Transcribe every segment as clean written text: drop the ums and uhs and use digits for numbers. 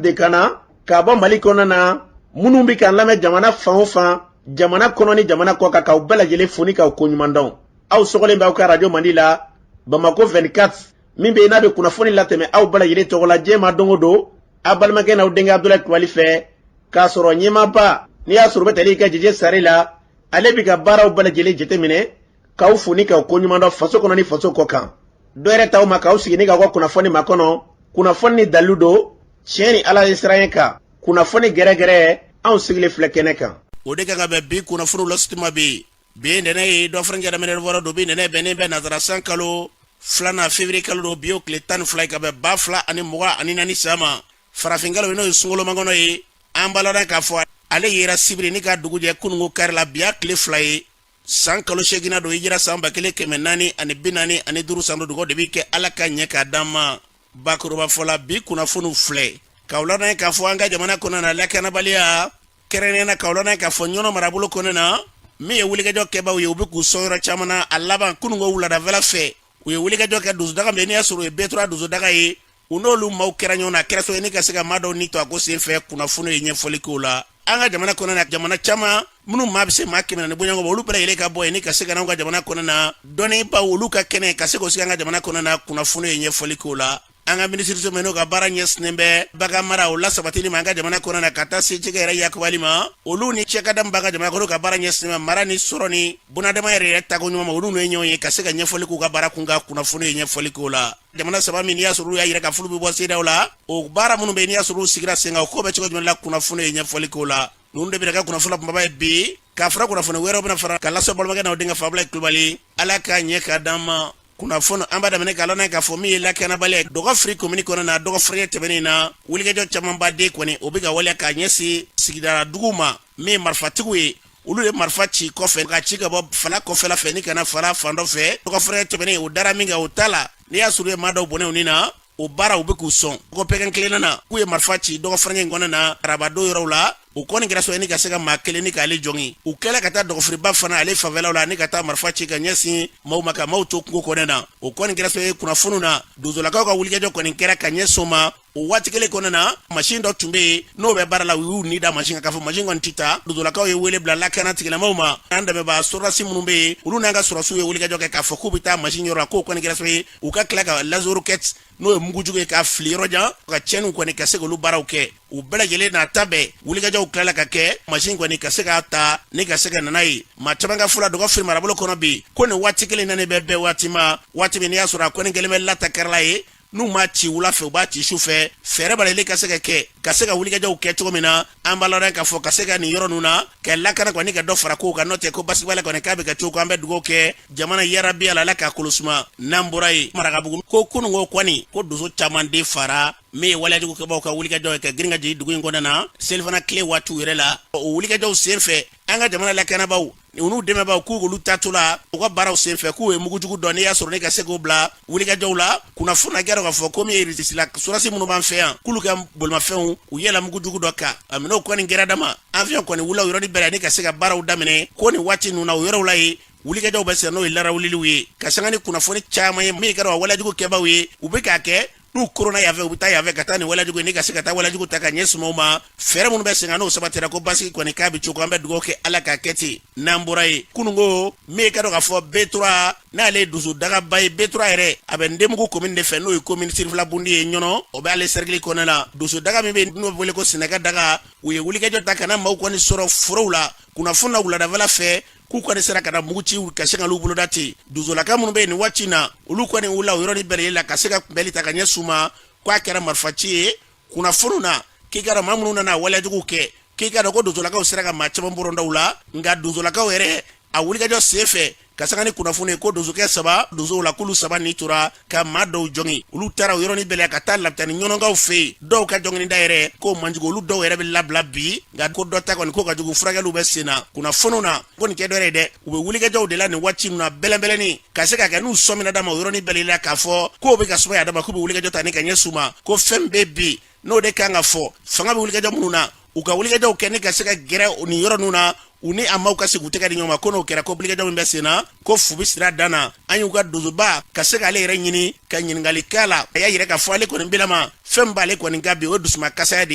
De ka na k'a bɔ Mali kɔnɔ na, minnu bɛ k'an lamɛn jamana fan o fan, jamana kɔnɔ ni jamana kɔ kan, k'aw bɛɛ lajɛlen fo ni k'aw koɲuman dɔn. Aw sɔgɔlen bɛ aw ka radio Mandi la, Bamako 24, min bɛ yen n'a bɛ kunnafoni latɛmɛ aw bɛɛ lajɛlen tɔgɔ la diɲɛ ma don o don, aw balimakɛ n'aw denkɛ Abudulayi Kulubali fɛ, k'a sɔrɔ ɲɛmaaba n'i y'a sɔrɔ u bɛ tali kɛ Jeje Sare la, ale bɛ ka baaraw bɛɛ lajɛlen jateminɛ, k'aw fo ni k'aw koɲuman dɔn faso kɔnɔ ni faso kɔ kan. Dɔ yɛrɛ t'aw ma k'aw sigi ni k'aw ka kunnafoni makɔnɔ, kunnafoni ni dalilu don, tiɲɛ ni Ala ye siran kan, kunnafoni gɛrɛgɛrɛ, anw sigilen filɛ kɛnɛ kan. O de kan ka bɛn bi kunnafoniw lasituma bi. Bi ye ntɛnɛn ye, dɔgɔfurancɛ daminɛ fɔlɔ don. Bi ntɛnɛn bɛnnen bɛ nazara san kalo filanan, février kalo don. Bi o tile 12 ye ka bɛn 2024 san ma. Farafinkalo n'o ye sunkalomakɔnɔ ye, an b'a ladɔn k'a fɔ ale yera sibiri ni ka dugu jɛ kununko kari la. Bi y'a tile 2 ye, san kalo seeginnan don, hijira san 1445 san don. Dugawu de bɛ kɛ Ala ka ɲɛ k'a d'an ma. Bakuruba fɔ la, bi kunnafoniw filɛ k'aw ladɔn k'a fɔ an ka jamana kɔnɔ na, lakanabaliya, kɛrɛnkɛrɛnnenya na k'aw ladɔn k'a fɔ Ɲɔnɔ marabolo kɔnɔ na, min ye wulikajɔ kɛbaaw ye, u bɛ k'u sɔn yɔrɔ caman na. A laban kununko wuladafɛla fɛ, u ye wulikajɔ kɛ donsodaga min, n'i y'a sɔrɔ o ye B3 donsodaga ye, u n'olu maaw kɛra ɲɔgɔn na, a kɛra sababu ye ni ka se ka maa dɔw ni to a ko senfɛ. Kunnafoni ye ɲɛfɔli k'o la. An ka jamana kɔnɔ na, jamana caman minnu maa bɛ se maa 400 bɔɲɔgɔn ma, olu bɛɛ lajɛlen ka bɔ yen ni ka se ka n'anw ka jamana kɔnɔ na, dɔnnibaw olu ka kɛnɛ ka se k'o sigi an ka jamana kɔnɔ na. Kunnafoni ye ɲɛfɔli k'o la. An ka minisiriso min n'o ka baara ɲɛsinnen bɛ bagan mara o lasabatili ma an ka jamana kɔnɔ na, ka taa se jɛgɛ yɛrɛ yakubali ma, olu ni cakɛda min b'an ka jamana kɔnɔ ka baara ɲɛsinnen bɛ mara ni sɔrɔ ni bunadama yɛrɛ tako ɲuman ma, olu n'o ye ɲɔgɔn ye ka se ka ɲɛfɔli k'u ka baara kun kan. Kunnafoni ye ɲɛfɔli k'o la. Jamana saba min n'i y'a sɔrɔ olu y'a yira k'a fɔ olu bɛ bɔ CEDEAO la, o baara minnu bɛ yen n'i y'a sɔrɔ olu sigira sen kan, o ko bɛ cogo jumɛn la? Kunnafoni ye ɲɛfɔli k'o la. Ninnu de bɛna kɛ kunnafoni kunbaba ye bi, k'a fara kunnafoni wɛrɛw bɛna fara ka lase balimakɛ n'aw denkɛ Fabulayi Kulubali. Ala k'a ɲɛ k'a d'an ma. Kunnafoni an b'a daminɛ k'a lɔn k'a fɔ min ye lakanabaliya ye Dɔgɔfiri komini kɔnɔ na, dɔgɔfurancɛ tɛmɛnen na, wulikajɔ camanba de kɔni o bɛ ka waleya k'a ɲɛsin sigidala duguw ma. Min ye marifatigiw ye, olu ye marifa ci kɔfɛ ka ci ka bɔ fala kɔfɛla fɛ ni ka na fala fan dɔ fɛ. Dɔgɔfurancɛ tɛmɛnen, o dara min kan, o ta la, n'i y'a sɔrɔ u ye maa dɔw bɔnɛ u ni na, o baara u bɛ k'u sɔn. Ko pɛgɛn kelenna na, k'u ye marifa ci dɔgɔfurancɛ in kɔnɔ na arabadon yɔrɔw la, o kɔni kɛra sababu ye ni ka se ka maa kelen ni k'ale jɔngin. U kɛlen ka taa Dɔgɔfiriba fana ale fanfɛlaw la ni ka taa marifa ci ka ɲɛsin maaw ma, ka maaw to kungo kɔnɔ na, o kɔni kɛra sababu ye kunnafoniw na, donsolakaw ka wulikajɔ kɔni kɛra ka ɲɛsin o ma. O waati kelen kɔnɔna na, masin dɔ tun bɛ yen n'o bɛ baara la, u y'u ni da masin kan k'a fɔ masin kɔni tɛ taa. Donsolakaw ye wele bila lakana tigilamaaw ma, an dɛmɛbaa sɔrɔdasi minnu bɛ yen, olu n'an ka sɔrɔdasiw ye wulikajɔ kɛ k'a fɔ k'u bɛ taa masin yɔrɔ la, k'o kɔni kɛra sababu ye u ka tila ka lance-roquette, n'o ye mugujugu ye, k'a fili yɔrɔ jan ka tiɲɛniw kɔni ka se k'olu baaraw kɛ. U bɛɛ lajɛlen n'a ta bɛɛ, wulikajɔw tilala ka kɛ, masin kɔni ka se k'a ta ni ka se ka nana ye. Maa caman ka fɔ la Dɔgɔfiri marabolo kɔnɔ bi, ko nin waati kelen na, nin bɛ bɛn waati ma, waati min n'i y'a sɔrɔ a kɔni kɛlen bɛ latakarila ye, n'u m'a ci wula fɛ, u b'a ci su fɛ. Fɛɛrɛ bɛɛ ka se ka kɛ ka se ka wulikajɔw kɛ cogo min na, an b'a ladɔn k'a fɔ ka se ka nin yɔrɔ ninnu na ka lakana kɔni ka dɔ fara kow kan, n'o tɛ ko basigibaliya kɔni k'a bɛ ka cogo. An bɛ dugawu kɛ jamana yarabi Ala, Ala k'a kolo suma. N'an bɔra yen, Marakabugu, ko kununko kɔni ko donso caman de fara min ye walejugukɛbaw ka wulikajɔ ye ka girin ka jigin dugu in kɔnɔna na selifana tile waatiw yɛrɛ la. O wulikajɔw senfɛ, an ka jamana lakanabaaw u n'u dɛmɛbaaw k'u olu taatɔ la u ka baaraw senfɛ, k'u ye mugujugu dɔ n'i y'a sɔrɔ ne ka se k'o bila wulikajɔw la. Kunnafoni na kɛra k'a fɔ ko min ye Irisila sɔrɔdasi minnu b'an fɛ yan, k'olu ka bolimafɛnw u yɛlɛ mugujugu dɔ kan, a minɛw kɔni kɛra dama, avion kɔni wulila o yɔrɔnin bɛɛ la ni ka se ka baaraw daminɛ. Ko nin waati ninnu na, o yɔrɔw la yen, wulikajɔw bɛ sen, n'o ye larawuliliw ye, ka sanga ni kunnafoni caman ye min kɛra walejugu kɛbaaw ye, u bɛ k'a kɛ n'u koronna yanfɛ, u bɛ taa yanfɛ ka taa nin walejugu ni ka se ka taa walejugu ta ka ɲɛsin maaw ma. Fɛɛrɛ minnu bɛ sen kan, n'o sabatira, ko basigi kɔni k'a bɛ cogo. An bɛ dugawu kɛ Ala k'a kɛ ten. N'an bɔra yen, kununko min ka dɔn k'a fɔ B3, n'ale ye donso dagaba ye, B3 yɛrɛ a bɛ Ndemugu commune de fɛ, n'o ye commune Sirifila-Bundi ye Ɲɔnɔ, o bɛ ale cercle kɔnɔna la. Donso daga min bɛ yen n'o bɛ wele ko Sɛnɛkɛ daga, u ye wulikajɔ ta ka na maaw kɔni sɔrɔ forow la kunnafoni na wuladafɛla fɛ, k'u kɔni sera ka na mugu ci ka se ka olu boloda ten. Donsolaka minnu bɛ yen nin waati in na, olu kɔni wulila o yɔrɔnin bɛɛ la ka se ka kunbɛli ta ka ɲɛsin u ma, k'a kɛra marifaci ye. Kunnafoniw na, k'i ka dɔn maa minnu nana walejugu kɛ, k'i ka dɔn ko donsolakaw sera ka maa caman bɔrɔntɔ u la. Nka donsolakaw yɛrɛ a wulikajɔ sen fɛ, ka sanga ni kunnafoni ye, ko donsokɛ saba donsow la, k'olu saba ni tora ka maa dɔw jɔngin. Olu taara o yɔrɔnin bɛɛ la ka taa lapitani Ɲɔnɔkaw fɛ yen. Dɔw ka jɔnginida yɛrɛ k'o man jugu, olu dɔw yɛrɛ bɛ labila bi, nka ko dɔ ta kɔni k'o ka jugu, furakɛliw bɛ sen na. Kunnafoniw na, ko nin tɛ dɔwɛrɛ ye dɛ, u bɛ wulikajɔw de la nin waati ninnu na bɛlɛnbɛlɛnni ka se ka kɛ, n'u sɔmina dama o yɔrɔnin bɛɛ la k'a fɔ k'o bɛ ka sumaya dama, k'u bɛ wulikajɔ ta ni ka ɲɛsin u ma. Ko fɛn bɛ bi n'o de kan ka fɔ, fanga bɛ wulikajɔ minnu na, u ka wulikajɔw kɛ ni ka se ka gɛrɛ nin yɔrɔ ninnu na. U ni a maaw ka se k'u tɛgɛ di ɲɔgɔn ma, ko n'o kɛra, ko wulikajɔ min bɛ sen na, ko fu bɛ sira dan na. An y'u ka donsoba ka se k'ale yɛrɛ ɲini ka ɲininkali k'a la. A y'a yira k'a fɔ ale kɔni bilama fɛn min b'ale kɔni kan bi, o ye dusuma kasaya de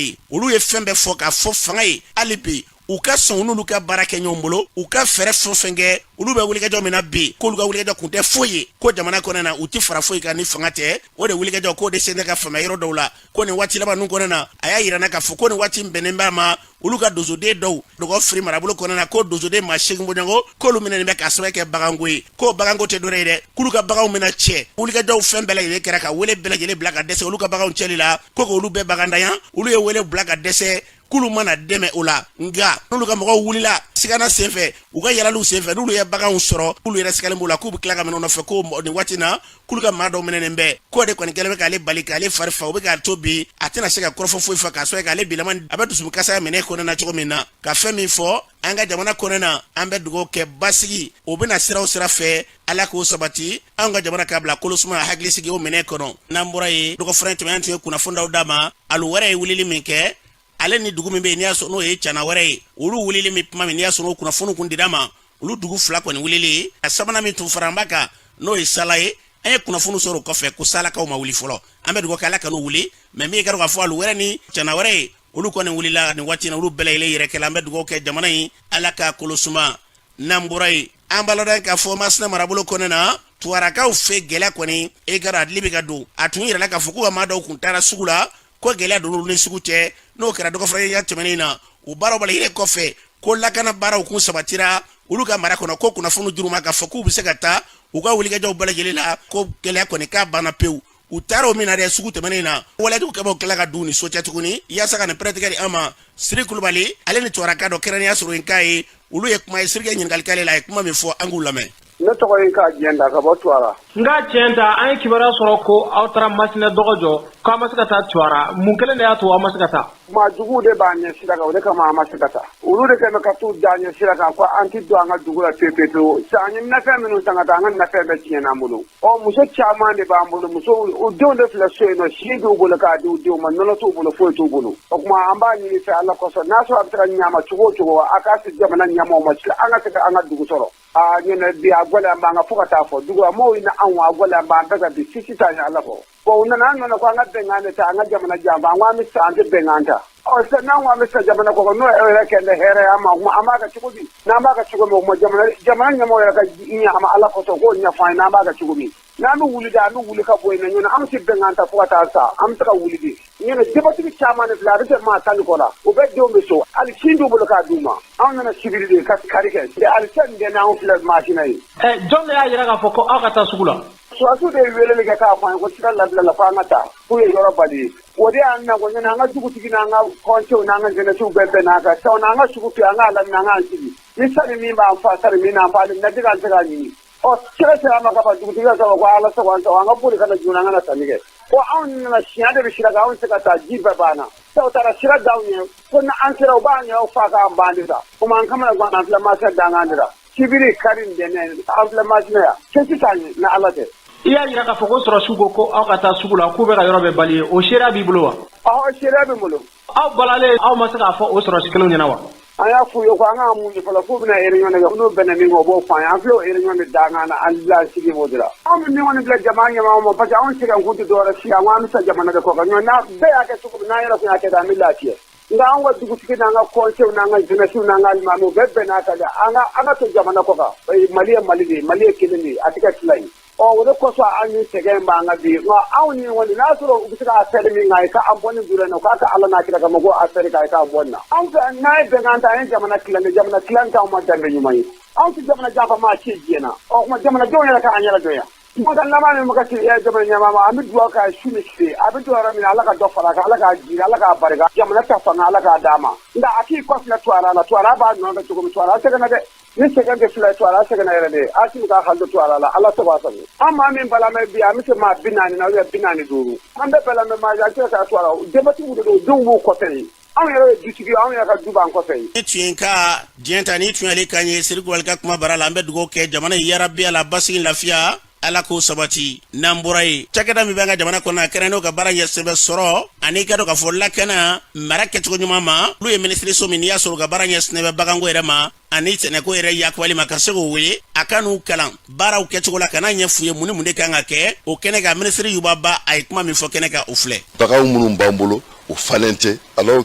ye. Olu ye fɛn bɛɛ fɔ k'a fɔ fanga ye, hali bi u ka sɔn n'olu ka baara kɛ ɲɔgɔn bolo, u ka fɛɛrɛ fɛn o fɛn kɛ. Olu bɛ wulikajɔ min na bi, k'olu ka wulikajɔ kun tɛ foyi ye, ko jamana kɔnɔ na, u tɛ fara foyi kan ni fanga tɛ. O de wulikajɔ k'o de sen tɛ ka faamuya yɔrɔ dɔw la, ko nin waati laban ninnu kɔnɔ na, a y'a yira n na k'a fɔ ko nin waati bɛnnen b'a ma, olu ka donsoden dɔw Dɔgɔfiri marabolo kɔnɔ na, ko donsoden maa 8 bɔɲɔgɔnko, k'olu minɛnen bɛ k'a sababu kɛ baganko ye. Ko baganko tɛ dɔwɛrɛ ye dɛ, k'olu ka baganw bɛna cɛ. Wulikajɔw fɛn bɛɛ lajɛlen kɛra ka wele bɛɛ lajɛlen bila ka dɛsɛ olu ka baganw cɛli la, ko k'olu bɛɛ bagandanya. Olu ye wele bila ka dɛsɛ k'olu mana dɛmɛ o la, nka n'olu ka mɔgɔw wulila sigana senfɛ, u ka yalaliw senfɛ, n'olu ye baganw sɔrɔ, k'olu yɛrɛ sigalen b'u la k'u bɛ tila ka minɛ u nɔfɛ, ko nin waati na k'olu ka maa dɔw minɛnen bɛ, k'o de kɔni kɛlen bɛ k'ale bali k'ale fari fa. O bɛ k'a to bi a tɛna se ka kɔrɔfɔ foyi fɔ k'a sɔrɔ k'ale bilama a bɛ dusukasaya minɛ kɔnɔna na cogo min na. Ka fɛn min fɔ an ka jamana kɔnɔna na, an bɛ dugawu kɛ basigi o bɛna sira o sira fɛ, Ala k'o sabati, anw ka jamana k'a bila kolosuma hakilisigi o minɛ kɔnɔ. N'an bɔra yen, dɔgɔfura tɛmɛnen tun ye kunnafoni dɔw d'a ma. Alu wɛrɛ ye wulili min kɛ, ale ni dugu min bɛ yen n'i y'a sɔrɔ n'o ye cana wɛrɛ ye, olu wulili min kuma min n'i y'a sɔrɔ o kunnafoni kun dira ma, olu dugu fila kɔni wulili. A sabanan min tun fara an ba kan, n'o ye Sala ye, an ye kunnafoni sɔrɔ o kɔfɛ ko Salakaw ma wuli fɔlɔ. An bɛ dugawu kɛ Ala kan'u wuli. Mais min ye ka dɔn k'a fɔ alu wɛrɛ ni cana wɛrɛ ye, olu kɔni wulila nin waati in na, olu bɛɛ lajɛlen yɛrɛ kɛla. An bɛ dugawu kɛ jamana in, Ala k'a kolo suma. N'an bɔra yen, an b'a ladɔn k'a fɔ Masina marabolo kɔnɔna na, Tuwarakaw fɛ, gɛlɛya kɔni e ka dɔn a dili bɛ ka don. A tun yirala k'a fɔ k'u ka maa dɔw kun taara sugu la, ko gɛlɛya donn'olu ni sugu cɛ. N'o kɛra dɔgɔfura tɛmɛnen na, o baaraw b'a yɛrɛ kɔfɛ ko lakana baaraw kun sabatira olu ka mara kɔnɔ, ko kunnafoni dir'u ma k'a fɔ k'u bɛ se ka taa u ka wulikajɔw bɛɛ lajɛlen la, ko gɛlɛya kɔni k'a banna pewu. U taara o min na dɛ, sugu tɛmɛnen na, walejugu kɛbaw tila ka don ni so cɛ tuguni yaasa ka nin pɛrɛtigɛ di an ma. Siri Kulubali, ale ni Tuwaraka dɔ kɛrɛnnenya sɔrɔ in k'a ye, olu ye kuma ye. Sirikɛ ɲininkali k'ale la, a ye kuma min fɔ, an k'u lamɛn. Ne tɔgɔ ye ka Jɛnta ka bɔ Tuwara. Nka Jɛnta, an ye kibaruya sɔrɔ ko aw taara Masina dɔgɔ jɔ, k'aw ma se ka taa Tuwara. Mun kelen de y'a to aw ma se ka taa? Maa juguw de b'an ɲɛ sira kan, o de kama an ma se ka taa. Olu de kɛlen bɛ ka t'u da an ɲɛ sira kan ko an tɛ don an ka dugu la pewu pewu pewu. Sisan an ye nafɛn minnu san ka taa, an ka nafɛn bɛɛ tiɲɛna an bolo. Ɔ muso caman de b'an bolo, musow u denw de filɛ so yen nɔ, sin t'u bolo k'a di u denw ma, nɔnɔ t'u bolo, foyi t'u bolo. O tuma an b'a ɲini fɛ Ala kosɔn, n'a sɔrɔ a bɛ se ka ɲɛ an ma cogo o cogo, a k'a se jamana ɲɛmaaw ma, an ka se ka an ka dugu sɔrɔ. Aa ɲɛnɛ bi a gɛlɛya b'an kan fo ka taa fɔ dugulamɔgɔw ni anw, a gɛlɛya b'an bɛɛ kan bi, sisi t'an ye Ala kɔ. Bon u nana an nana ko an ka bɛnkan de ta, an ka jamana janfa, an ko an bɛ sa, an tɛ bɛnkan ta. Ɔ sisan n'an ko an bɛ sa jamana kɔ kan, n'o yɛrɛ kɛ tɛ hɛrɛ ye an ma, o tuma an b'a kɛ cogo di? N'an b'a kɛ cogo min, o tuma jamana jamana ɲɛmɔgɔ yɛrɛ ka ɲɛ an ma Ala kosɔn, k'o ɲɛfɔ an ye n'an b'a kɛ cogo min. N'an bɛ wuli de, an bɛ wuli ka bɔ yen nɔ, ɲɔntɛ an tɛ bɛnkan ta fo ka taa sa, an bɛ se ka wuli de. Ɲɔntɛ denbatigi caman de filɛ, a bɛ se maa 10 ni kɔ la, u bɛɛ denw bɛ so, hali sin t'u bolo k'a d'u ma. Anw nana sibiri de ka kari kɛ, hali sani ntɛnɛn anw filɛ Masina yen. Ɛ jɔn de y'a jira k'a fɔ ko aw ka taa sugu la? Sɔrɔdasiw de ye weleli kɛ k'a fɔ an ye ko sira labilala ko an ka taa, k'u ye yɔrɔ bali. O de y'an na ko ɲɔntɛ an ka dugutigi n'an ka kɔnsew n'an ka jɛnɛsiw bɛɛ bɛnn'a kan sisan an ka sugu to yen, an k'a laminɛ, an k'an sigi. Ni sani min b'an fa, sani min n'an fa, hali na an tɛ k'a ɲini. Ɔ sira sera an ma ka ban, dugutigi ka sababu ko Ala sago an sago, an ka boli ka na joona, an ka na sanni kɛ. Ko anw nana siɲɛ de bɛ sira kan, anw tɛ se ka taa, ji bɛɛ banna. Sisan u taara sira d'anw ɲɛ, ko ni an sera u b'an ɲɛ fa k'an ban de sa. Komi an kamana gan, an filɛ Masina dankan de la. Sibiri, kari, ntɛnɛn, an filɛ Masina yan. Se tɛ t'an ye ni Ala tɛ. I y'a jira k'a fɔ ko sɔrɔdasiw ko ko aw ka taa sugu la, k'u bɛ ka yɔrɔ bɛɛ bali ye, o seereya b'i bolo wa? Ɔhɔ, seereya bɛ n bolo. Aw balalen, aw ma se k'a fɔ o sɔrɔdasi kelenw ɲɛna wa? An y'a f'u ye ko an k'an muɲu fɔlɔ, k'u bɛna réunion de kɛ, n'u bɛnna min kan, u b'o fɔ an ye. An filɛ o réunion de dankan na, an bila an sigi b'o de la. Anw bɛ min kɔni bila jama ɲɛmaaw ma, parce que anw sɛgɛn kun tɛ dɔwɛrɛ si ye, an ko an bɛ sa jamana de kɔ kan. Ɲɔntɛ n'a bɛɛ y'a kɛ cogo min, n'an yɛrɛ tun y'a kɛ ten, an bɛ lafiya. Nka anw ka dugutigi n'an ka kɔnsew n'an ka jeunesse n'an ka alimamiw bɛɛ bɛnn'a kan de, an ka to jamana kɔ kan. Mali ye Mali de ye, Mali ye kelen de ye, a tɛ kɛ fila ye. Ɔ o de kosɔn an ni sɛgɛn b'an kan bi. Nka anw ni kɔni n'a sɔrɔ u bɛ se k'a fɛɛrɛ min kan ye k'an bɔ nin dugu in na, u k'a kɛ Ala n'a kira kama ko a fɛɛrɛ k'a ye k'an bɔ nin na. Anw fɛ n'an ye bɛnkan ta, an ye jamana tilan de, jamana tilan t'anw ma danbe ɲuman ye. Anw tɛ jamana janfa maa si diɲɛ na. Ɔ tuma jamanadenw yɛrɛ k'an yɛrɛ dɔn yan. Kumakan laban min bɛ ka se jamana ɲɛmaa ma, an bɛ dugawu k'a su ni tile, a bɛ don yɔrɔ min na, Ala ka dɔ fara a kan, Ala k'a jiri, Ala k'a barika, jamana ta fanga Ala k'a d'a ma. Nka a k'i kɔfilɛ Tuwara la, Tuwara b'a nɔ kɛ cogo min, Tuwara sɛgɛnna dɛ. Ni sɛgɛn tɛ fila ye, Tuwara sɛgɛnna yɛrɛ de. Asimi k'a hakili to Tuwara la, Ala sago a sago. An maa min balamɛ bi, an bɛ se maa 40 na ou bien 45. An bɛɛ balamɛ maa an tɛ ka Tuwara, denbatigiw de don, denw b'u kɔfɛ yen. Anw yɛrɛ ye dutigi ye, anw yɛrɛ ka du b'an kɔfɛ yen. Ne tun ye ka diɲɛ ta ni tun y'ale kan ye Seri Kulubali ka kuma bara la. An bɛ dugawu kɛ jamana ye, yarabi Ala basigi, lafiya. Ala k'o sabati. N'an bɔra yen, cakɛda min bɛ an ka jamana kɔnɔ, a kɛra n'o ka baara ɲɛsin bɛ sɔrɔ ani ka dɔn k'a fɔ lakana mara kɛcogo ɲuman ma, olu ye minisiriso min n'i y'a sɔrɔ u ka baara ɲɛsinnen bɛ baganko yɛrɛ ma ani sɛnɛko yɛrɛ yakubali ma, ka se k'o wele a ka n'u kalan baaraw kɛcogo la, ka n'a ɲɛf'u ye mun ni mun de kan ka kɛ o kɛnɛ kan. Minisiri Yuba Ba, a ye kuma min fɔ kɛnɛ kan, o filɛ. Baganw minnu b'an bolo, o falen tɛ, alors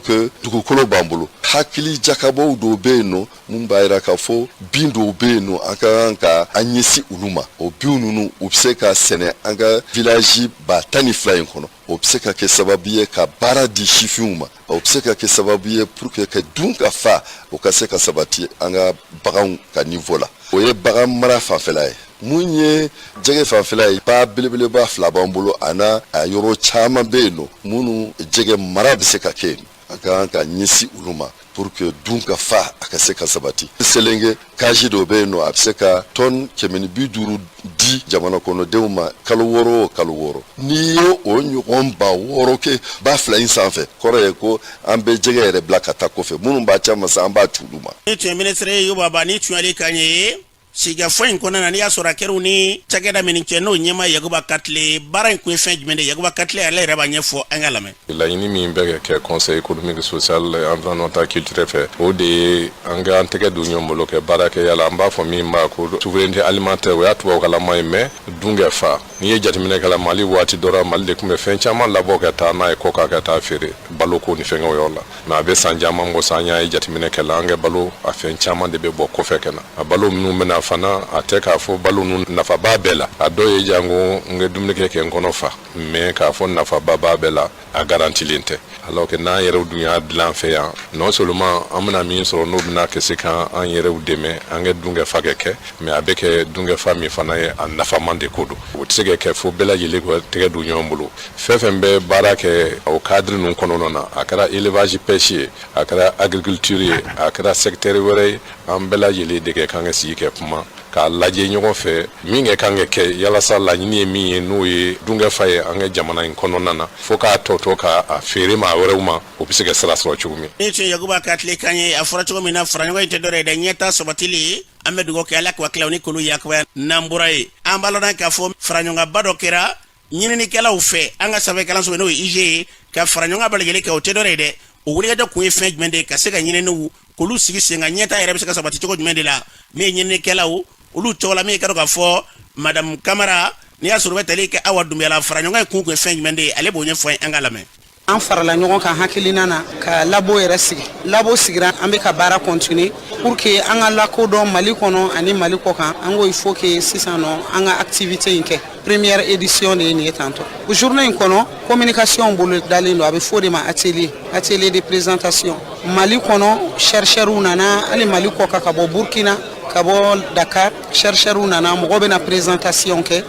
que dugukolo b'an bolo. Hakili jakabɔw dɔw bɛ yen nɔ mun b'a yira k'a fɔ bin dɔw bɛ yen nɔ, an ka kan ka an ɲɛsin olu ma. O binw ninnu, u bɛ se ka sɛnɛ an ka village 12 000 in kɔnɔ. O bɛ se ka kɛ sababu ye ka baara di sifinw ma. O bɛ se ka kɛ sababu ye pour que ka dun ka fa, o ka se ka sabati an ka baganw ka niveau la. O ye bagan mara fanfɛla ye. Mun ye jɛgɛ fanfɛla ye, ba belebeleba fila b'an bolo, a n'a a yɔrɔ caman bɛ yen nɔ minnu jɛgɛ mara bɛ se ka kɛ yen. A ka kan ka ɲɛsin olu ma pour que dun ka fa, a ka se ka sabati. Selenge cage dɔ bɛ yen nɔ, a bɛ se ka tonne 150 di jamana kɔnɔdenw ma kalo 6 o kalo 6. N'i ye o ɲɔgɔn 6000 kɛ ba fila in sanfɛ, kɔrɔ ye ko an bɛ jɛgɛ yɛrɛ bila ka taa kɔfɛ. Minnu b'a caman san, an b'a ci olu ma. Ni tun ye minisiri Yuba Ba ni tun y'ale kan ye sigikafɔ in kɔnɔna na, n'i y'a sɔrɔ a kɛra u ni cakɛda min cɛ, n'o ɲɛmaa Yakuba Katile. Baara in kun ye fɛn jumɛn de ye? Yakuba Katile ale yɛrɛ b'a ɲɛfɔ, an ka lamɛn. Laɲini min bɛ ka kɛ Conseil économique, social, environnemental, culturel fɛ, o de ye an ka an tɛgɛ don ɲɔgɔn bolo kɛ baara kɛ yala an b'a fɔ min ma ko souveraineté alimentaire. O y'a tubabukalama ye, mais dun kɛ fa. N'i ye jateminɛ kɛla Mali, waati dɔ la Mali de tun bɛ fɛn caman labɔ ka taa n'a ye kɔkan, ka taa feere baloko ni fɛngɛw yɔrɔ la. Mais a bɛ san caman bɔ sa, an y'a ye jateminɛ kɛla, an kɛ balo a fɛn caman de bɛ bɔ kɔfɛ ka na. A balo minnu bɛna fana, a tɛ k'a fɔ balo ninnu nafaba bɛɛ la. A dɔw ye jango n ka dumuni kɛ kɛ n kɔnɔ fa, mais k'a fɔ nafaba b'a bɛɛ la, a garantilen tɛ. Alors que n'an yɛrɛw dun y'a dilan fɛ yan, non seulement an bɛna min sɔrɔ, n'o bɛna kɛ se ka an yɛrɛw dɛmɛ an ka dunkɛfa kɛ kɛ, mais a bɛ kɛ dunkɛfa min fana ye, a nafaman de ko don. O tɛ se ka kɛ fo bɛɛ lajɛlen ka tɛgɛ don ɲɔgɔn bolo. Fɛn fɛn bɛ baara kɛ o cadre ninnu kɔnɔna na, a kɛra élevage pêche ye, a kɛra agriculture ye, a kɛra secteur wɛrɛ ye, an bɛɛ lajɛlen de kɛ kan ka sigi kɛ kuma k'a lajɛ ɲɔgɔn fɛ min kɛ kan ka kɛ yalasa laɲini ye min ye, n'o ye dunkɛfa ye an ka jamana in kɔnɔna na, fo k'a tɔ to k'a feere maa wɛrɛw ma, o bɛ se ka sira sɔrɔ cogo min. Ni tun ye Yakuba Katile kan ye. A fɔra cogo min na, faraɲɔgɔn in tɛ dɔwɛrɛ ye dɛ, ɲɛta sabatili. An bɛ dugawu kɛ, Ala k'u hakililaw ni k'olu yakubaya. N'an bɔra yen, an b'a lɔn k'a fɔ faraɲɔgɔnba dɔ kɛra ɲininikɛlaw fɛ an ka sanfɛ kalanso, n'o ye IUG ye, ka fara ɲɔgɔn kan bɛɛ lajɛlen kɛ. O tɛ dɔwɛrɛ ye dɛ, o wulikajɔ kun ye fɛn jumɛn de ye? Ka se ka ɲininiw k'olu sigi sen kan, ɲɛta yɛrɛ bɛ se ka sabati cogo jumɛn de la. Min ye ɲininikɛlaw olu tɔgɔ la, min ye ka dɔn k'a fɔ madamu Kamara, n'i y'a sɔrɔ u bɛ tali kɛ Awa Dunbiya la, fara ɲɔgɔn kun ye fɛn jumɛn de ye, ale b'o ɲɛfɔ an ye, an ka lamɛn. An farala ɲɔgɔn kan hakilina na ka labo yɛrɛ sigi. Labo sigira, an bɛ ka baara continuer pour que an ka lakodɔn Mali kɔnɔ ani Mali kɔ kan. An ko il faut que sisan nɔ an ka activité in kɛ. Première édition de ye nin ye. Tantôt journée in kɔnɔ, communication bolo dalen don, a bɛ fɔ o de ma atelier, atelier de présentation. Mali kɔnɔ chercheurs nana, hali Mali kɔ kan, ka bɔ Burkina, ka bɔ Dakar, chercheurs nana, mɔgɔ bɛna présentation kɛ.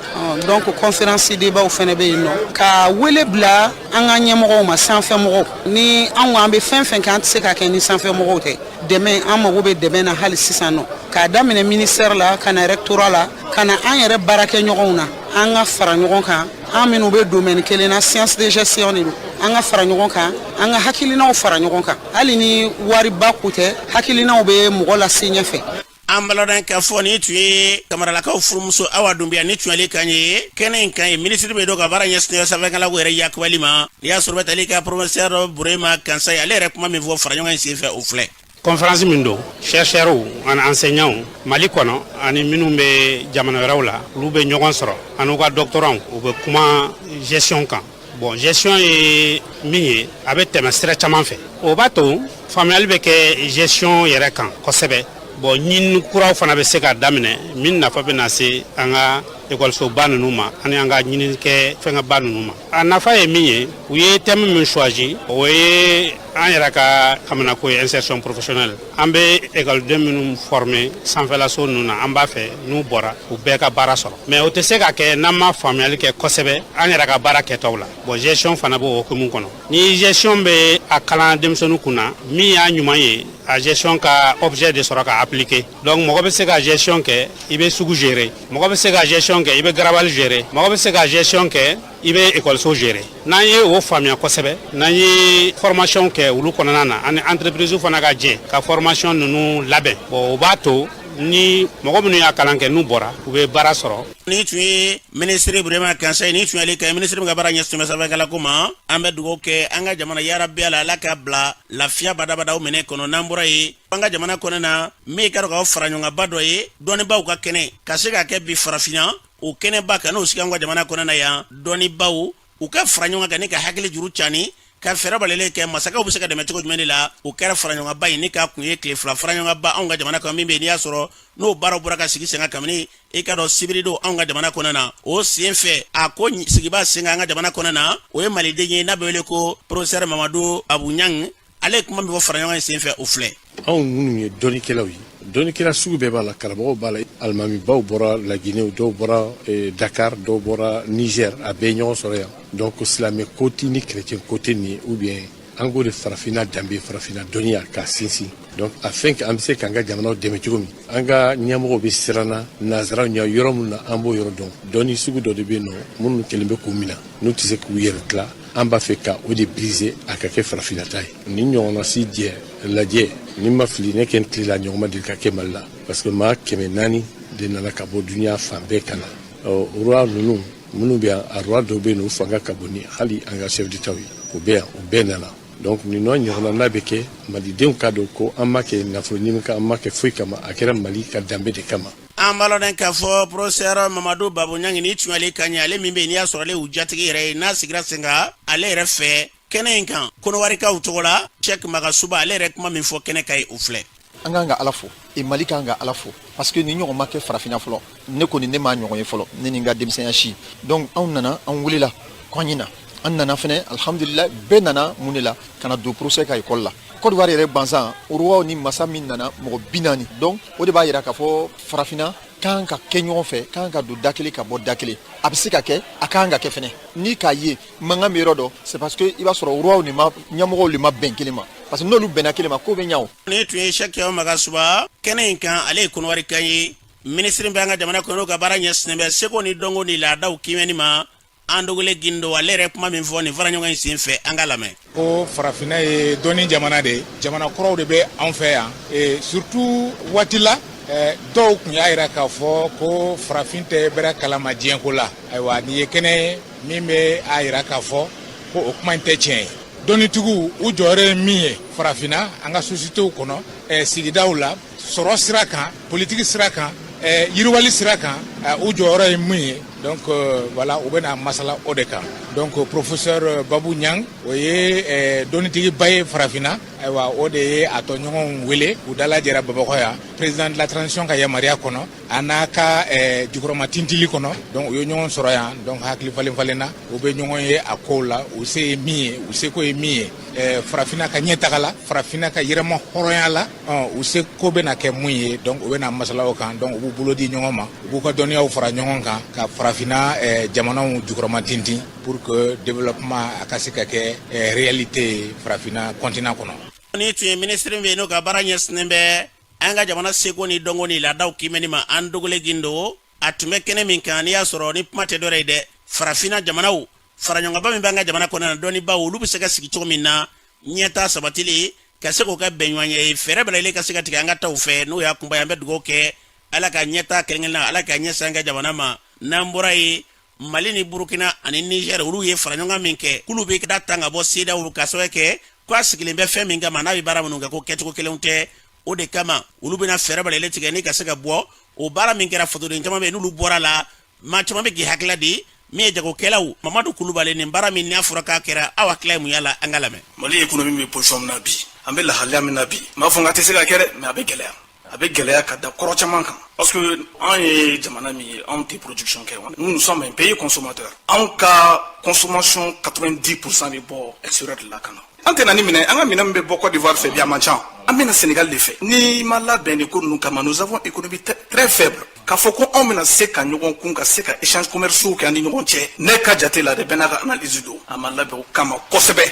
Donc conférence débat fɛnɛ bɛ yen nɔ, ka wele bila an ka ɲɛmɔgɔw ma, sanfɛ mɔgɔw ni anw. An bɛ fɛn fɛn kɛ, an tɛ se ka kɛ ni sanfɛ mɔgɔw tɛ. Dɛmɛ, an mago bɛ dɛmɛ na hali sisan nɔ, k'a daminɛ ministère la, ka na rectorat la, ka na an yɛrɛ baarakɛ ɲɔgɔnw na. An ka fara ɲɔgɔn kan, an minnu bɛ domaine kelen na, science de gestion de don, an ka fara ɲɔgɔn kan, an ka hakilinaw fara ɲɔgɔn kan. Hali ni wariba ko tɛ, hakilinaw bɛ mɔgɔ lase ɲɛfɛ. An baladan k'a fɔ nin tun ye Kamaralakaw furumuso Awa Dunbiya ni tun y'ale kan ye kɛnɛ in kan ye. Minisiri bɛ don ka baara ɲɛsin sanfɛkalanko yɛrɛ yakubali ma, n'i y'a sɔrɔ bɛ tali ka professeur Burema Kansayi, ale yɛrɛ kuma min fɔ faraɲɔgɔn in senfɛ, o filɛ. Conférence min don, chercheurs ani enseignants Mali kɔnɔ ani minnu bɛ jamana wɛrɛw la, olu bɛ ɲɔgɔn sɔrɔ ani u ka doctorants, u bɛ kuma gestion kan. Bon, gestion ye min ye, a bɛ tɛmɛ sira caman fɛ. O b'a to faamuyali bɛ kɛ gestion yɛrɛ kan kosɛbɛ. Bon, ɲini kuraw fana bɛ se ka daminɛ min nafa bɛ na se an ka ekɔlisoba ninnu ma ani an ka ɲinikɛ fɛngɛba ninnu ma. A nafa ye min ye, u ye thème min choisi, o ye an yɛrɛ ka haminako ye, insertion professionnelle. An bɛ ekɔliden minnu former sanfɛlaso ninnu na, an b'a fɛ n'u bɔra, u bɛɛ ka baara sɔrɔ. Mais o tɛ se ka kɛ n'an ma faamuyali kɛ kosɛbɛ an yɛrɛ ka baara kɛtaw la. Bon, gestion fana b'o hukumu kɔnɔ. Ni gestion bɛ a kalan denmisɛnnin kun na, min y'a ɲuman ye, a gestion ka objet de sɔrɔ ka appliquer. Donc mɔgɔ bɛ se ka gestion kɛ, i bɛ sugu gérer. Mɔgɔ bɛ se ka gestion kɛ, i bɛ garabali gérer. Mɔgɔ bɛ se ka gestion kɛ, i bɛ ekɔliso gérer. N'an ye o faamuya kosɛbɛ, n'an ye formation kɛ olu kɔnɔna na, ani entreprise fana ka jɛ ka formation ninnu labɛn, bon, o b'a to Ni mɔgɔ minnu y'a kalan kɛ, n'u bɔra, u bɛ baara sɔrɔ. Ni tun ye minisiri Burema Kansayi ye, ni tun y'ale ka minisiri min ka baara ɲɛsinnen bɛ sanfɛkalanko ma. An bɛ dugawu kɛ an ka jamana yarabi ala, Ala ka bila lafiya badabada minɛ kɔnɔ. N'an bɔra yen, an ka jamana kɔnɔ na, min ka dɔn k'aw fara ɲɔgɔnkanba dɔ ye dɔnnibaw ka kɛnɛ ka se ka kɛ bi farafinna, o kɛnɛba ka n'o sigi an ka jamana kɔnɔ na yan, dɔnnibaw u ka fara ɲɔgɔn kan ni ka hakili juru cani ka fɛɛrɛ balelen kɛ masakɛw bɛ se ka dɛmɛ cogo jumɛn de la. O kɛra faraɲɔgɔnba in ni k'a kun ye tile 2 faraɲɔgɔnba anw ka jamana kan, min bɛ n'i y'a sɔrɔ n'o baaraw bɔra ka sigi sen kan kabini i ka dɔn sibiridon anw ka jamana kɔnɔ na. O sen fɛ, a ko sigiba sen kan an ka jamana kɔnɔ na, o ye maliden ye n'a bɛ wele ko professeur Mamadu Babu Ɲang. Ale ye kuma min fɔ faraɲɔgɔn in sen fɛ, o filɛ. Anw minnu ye dɔnnikɛlaw ye, dɔnnikɛla sugu bɛɛ b'a la, karamɔgɔw b'a la, alimamibaw bɔra Laginɛ, dɔw bɔra Dakar, dɔw bɔra Niger, a bɛɛ ɲɔgɔn sɔrɔ yan. Donc silamɛ côté ni chrétien côté nin, ou bien an k'o de farafinna danbe, farafinna dɔnniya k'a sinsin, donc afin que an bɛ se k'an ka jamanaw dɛmɛ cogo min. An ka ɲɛmɔgɔw bɛ siran na nanzaraw ɲɛ yɔrɔ min na, an b'o yɔrɔ dɔn. Dɔnni sugu dɔ de bɛ yen nɔ, minnu kɛlen bɛ k'u minɛ, n'u tɛ se k'u yɛrɛ tila, an b'a fɛ ka o de briser, a ka kɛ farafinna ta ye. Ni ɲɔgɔnna si jɛ lajɛ ni ma fili, ne kɛ n tile la, ɲɔgɔn ma deli ka kɛ Mali la, parce que maa 400 de nana ka bɔ duniya fan bɛɛ ka na. Roi ninnu minnu bɛ yan, a roi dɔw bɛ yen, u fanga ka bon ni hali an ka chef d'état ye, o bɛ yan, o bɛɛ nana. Donc nin nɔ ɲɔgɔnna n'a bɛ kɛ, malidenw ka dɔn ko an ma kɛ nafolo ɲini kan, an ma kɛ foyi kama, a kɛra Mali ka danbe de kama. An b'a lɔn k'a fɔ professeur Mamadu Babu Ɲangi ni tun y'ale ka ɲɛ, ale min bɛ yen n'i y'a sɔrɔ ale y'u jatigi yɛrɛ ye, n'a sigira sen kan ale yɛrɛ fɛ kɛnɛ in kan Kɔnɔwarikaw tɔgɔ la, Sɛki Magasuba, ale yɛrɛ kuma min fɔ kɛnɛ kan ye, o filɛ. An k'an ka Ala fo e Mali k'an ka Ala fo, parce que ni ɲɔgɔn ma kɛ farafinna fɔlɔ. Ne kɔni, ne m'a ɲɔgɔn ye fɔlɔ, ne ni n ka denmisɛnya si. Donc anw nana, an welela ko an ɲina, an nana fɛnɛ, alhamdulillah. Bɛɛ nana mun de la? Ka na don professeur ka école la. Côte d'Ivoire yɛrɛ gansan, roi ni masa min nana, mɔgɔ 40. Donc o de b'a yira k'a fɔ farafinna kan ka kɛ ɲɔgɔn fɛ, kan ka don da kelen ka bɔ da kelen. A bɛ se ka kɛ, a kan ka kɛ fɛnɛ. Ni k'a ye mankan bɛ yɔrɔ dɔ, c'est parce que i b'a sɔrɔ roi ni ma ɲɛmɔgɔw de ma bɛn kelen ma, parce que n'olu bɛnna kelen ma, ko bɛ ɲa o. Nin tun ye Sɛki Magasuba kɛnɛ in kan, ale ye Kɔnɔwari kan ye. Minisiri bɛ an ka jamana kɔnɔ ka baara ɲɛsinnen bɛ seko ni dɔnko ni laadaw kiimɛni ma, an dogole Gindo, ale yɛrɛ kuma min fɔ nin fara ɲɔgɔn in sen fɛ, an ka lamɛn. Ko farafinna ye dɔnni jamana de ye, jamana kɔrɔw de bɛ anw fɛ yan. Surtout waati la, dɔw tun y'a yira k'a fɔ ko farafin tɛ bɛrɛ kalama diɲɛko la. Ayiwa, nin ye kɛnɛ ye min bɛ a yira k'a fɔ ko o kuma in tɛ tiɲɛ ye. Dɔnnitigiw, u jɔyɔrɔ ye min ye farafinna, an ka sociétéw kɔnɔ, sigidaw la, sɔrɔ sira kan, politiki sira kan, yiriwali sira kan, u jɔyɔrɔ ye mun ye? Donc voilà, u bɛna masala o de kan. Donc professeur Babu Ɲang, o ye dɔnnitigiba ye farafinna. Ayiwa, o de ye a tɔɲɔgɔnw wele k'u dalajɛra Bamakɔ yan, président de la transition ka yamaruya kɔnɔ, a n'a ka jukɔrɔma tintili kɔnɔ. Donc u ye ɲɔgɔn sɔrɔ yan. Donc hakili falen falen na, u bɛ ɲɔgɔn ye a kow la, u se ye min ye, u seko ye min ye farafinna ka ɲɛ taga la, farafinna ka yɛrɛma hɔrɔnya la, u se ko bɛna kɛ mun ye. Donc u bɛna masala o kan. Donc u b'u bolo di ɲɔgɔn ma, u b'u ka dɔnniyaw fara ɲɔgɔn kan ka farafinna jamanaw jukɔrɔma tintin pour que développement a ka se ka kɛ réalité ye farafinna continent kɔnɔ. Ni tun ye minisiri min n'o ka baara ɲɛsinnen bɛ an ka jamana seko ni dɔnko ni laadaw kiimɛni ma, an dogole Gindo, a tun bɛ kɛnɛ min kan, n'i y'a sɔrɔ ni kuma tɛ dɔwɛrɛ ye dɛ, farafinna jamanaw faraɲɔgɔnba min b'an ka jamana kɔnɔ na, dɔnnibaw olu bɛ se ka sigi cogo min na, ɲɛta sabatili ka se k'o kɛ bɛnɲɔgɔnya ye, fɛɛrɛ bɛɛ lajɛlen ka se ka tigɛ an ka taw fɛ. N'o y'a kunba ye, an bɛ dugawu kɛ Ala ka ɲɛta kɛrɛnkɛrɛn na, Ala ka ɲɛsin an ka jamana ma. N'an bɔra yen, Mali ni Burukina ani Niger, olu ye faraɲɔgɔn min kɛ k'olu bɛ da tan ka bɔ CEDEAO ka sababu kɛ k'a sigilen bɛ fɛn min kama, n'a bɛ baara minnu kɛ, ko kɛcogo kelenw tɛ. O de kama olu bɛna fɛɛrɛ bɛɛ lajɛlen tigɛ ni ka se ka bɔ o baara min kɛra. Fasoden caman bɛ yen, n'olu bɔra la, maa caman bɛ k'i hakilila di. Min ye jagokɛlaw Mamadu Kulubali, nin baara min n'a fɔra k'a kɛra, aw hakilila ye mun y'a la? An ka lamɛn. Mali économie bɛ position min na bi, an bɛ lahalaya min na bi, n b'a fɔ n ka tɛ se ka kɛ dɛ, mais a bɛ gɛlɛya, a bɛ gɛlɛya ka da kɔrɔ caman kan, parce que an ye jamana min ye, anw tɛ production kɛ. Nous, nous sommes un pays consommateur. Anw ka consommation, 90% bɛ bɔ extérieur de la ka na. An tɛ na ni minɛn, an ka minɛn min bɛ bɔ Côte d'Ivoire fɛ bi, a man ca. An bɛ na Sénégal de fɛ. N'i ma labɛn nin ko ninnu kama, nous avons économie très faible. K'a fɔ ko anw bɛna se ka ɲɔgɔn kun, ka se ka échange commerciaux kɛ an ni ɲɔgɔn cɛ, ne ka jate la dɛ, bɛɛ n'a ka analyse don, a ma labɛn o kama kosɛbɛ.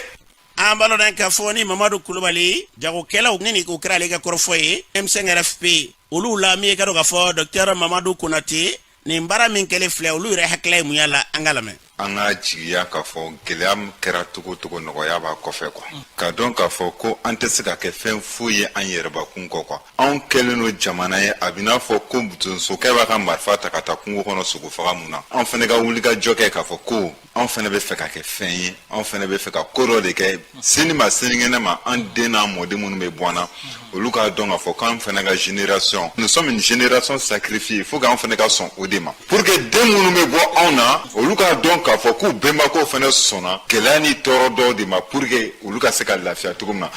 An b'a lɔn k'a fɔ ni Mamadu Kulubali, jagokɛlaw ni nin ko kɛra ale ka kɔrɔfɔ ye. M5RFP olu la, min ye ka dɔn k'a fɔ docteur Mamadu Konate, nin baara min kɛlen filɛ, olu yɛrɛ hakilila ye mun y'a la? An ka lamɛn. An ka jigiya k'a fɔ gɛlɛya min kɛra cogo cogo, nɔgɔya b'a kɔfɛ quoi, k'a dɔn k'a fɔ ko an tɛ se ka kɛ fɛn foyi ye an yɛrɛbakun kɔ quoi. Anw kɛlen don jamana ye, a bɛ n'a fɔ ko donsokɛ b'a ka marifa ta ka taa kungo kɔnɔ sogo faga mun na. Anw fana ka wuli ka jɔ kɛ k'a fɔ ko anw fana bɛ fɛ ka kɛ fɛn ye, anw fana bɛ fɛ ka ko dɔ de kɛ sini ma, sinikɛnɛ ma. An den n'an mɔden minnu bɛ bɔ an na, olu k'a dɔn k'a fɔ k'an fana ka génération, nous sommes une génération sacrifiée. Faut k'an fana ka sɔn o de ma pour que den minnu bɛ bɔ anw na, olu k'a dɔn k'a fɔ k'u bɛnbakɛw fana sɔnna gɛlɛya ni tɔɔrɔ dɔw de ma pour que olu ka se ka lafiya cogo min na.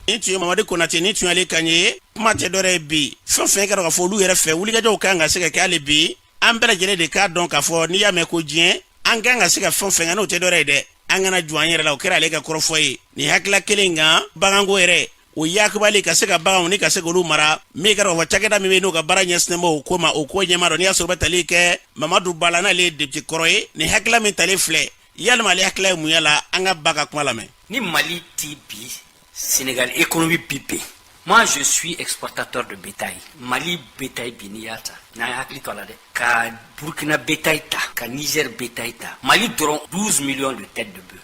Nin tun ye Mamadu Konate, nin tun y'ale kan ye. Kuma tɛ dɔwɛrɛ ye bi, fɛn fɛn kɛra k'a fɔ olu yɛrɛ fɛ, wulikajɔw kan ka se ka kɛ hali bi. An bɛɛ lajɛlen de k'a dɔn k'a fɔ n'i y'a mɛn ko diɲɛ, an kan ka se ka fɛn fɛn kɛ, n'o tɛ dɔwɛrɛ ye dɛ, an kana jɔ an yɛrɛ la. O kɛra ale ka kɔrɔfɔ ye. Nin hakilila kelen kan, baganko yɛrɛ, o yakubali ka se ka baganw ni ka se k'olu mara, min kɛra k'a fɔ cakɛda min bɛ n'o ka baara ɲɛsinnen b'o ko ma, o ko ɲɛmaa dɔ, n'i y'a sɔrɔ bɛ tali kɛ Mamadu Bala, n'ale ye député kɔrɔ ye. Nin hakilila min talen filɛ, yalima ale hakilila ye mun y'a la? An ka ba ka kuma lamɛn. Ni Mali ti bi, Sénégal économie bi ben. Moi, je suis exportateur de bétail. Mali bétail bi, n'i y'a ta, n'an ye hakili to a la dɛ, ka Burkina bétail ta, ka Niger bétail ta, Mali dɔrɔn 12 millions de têtes de bœufs.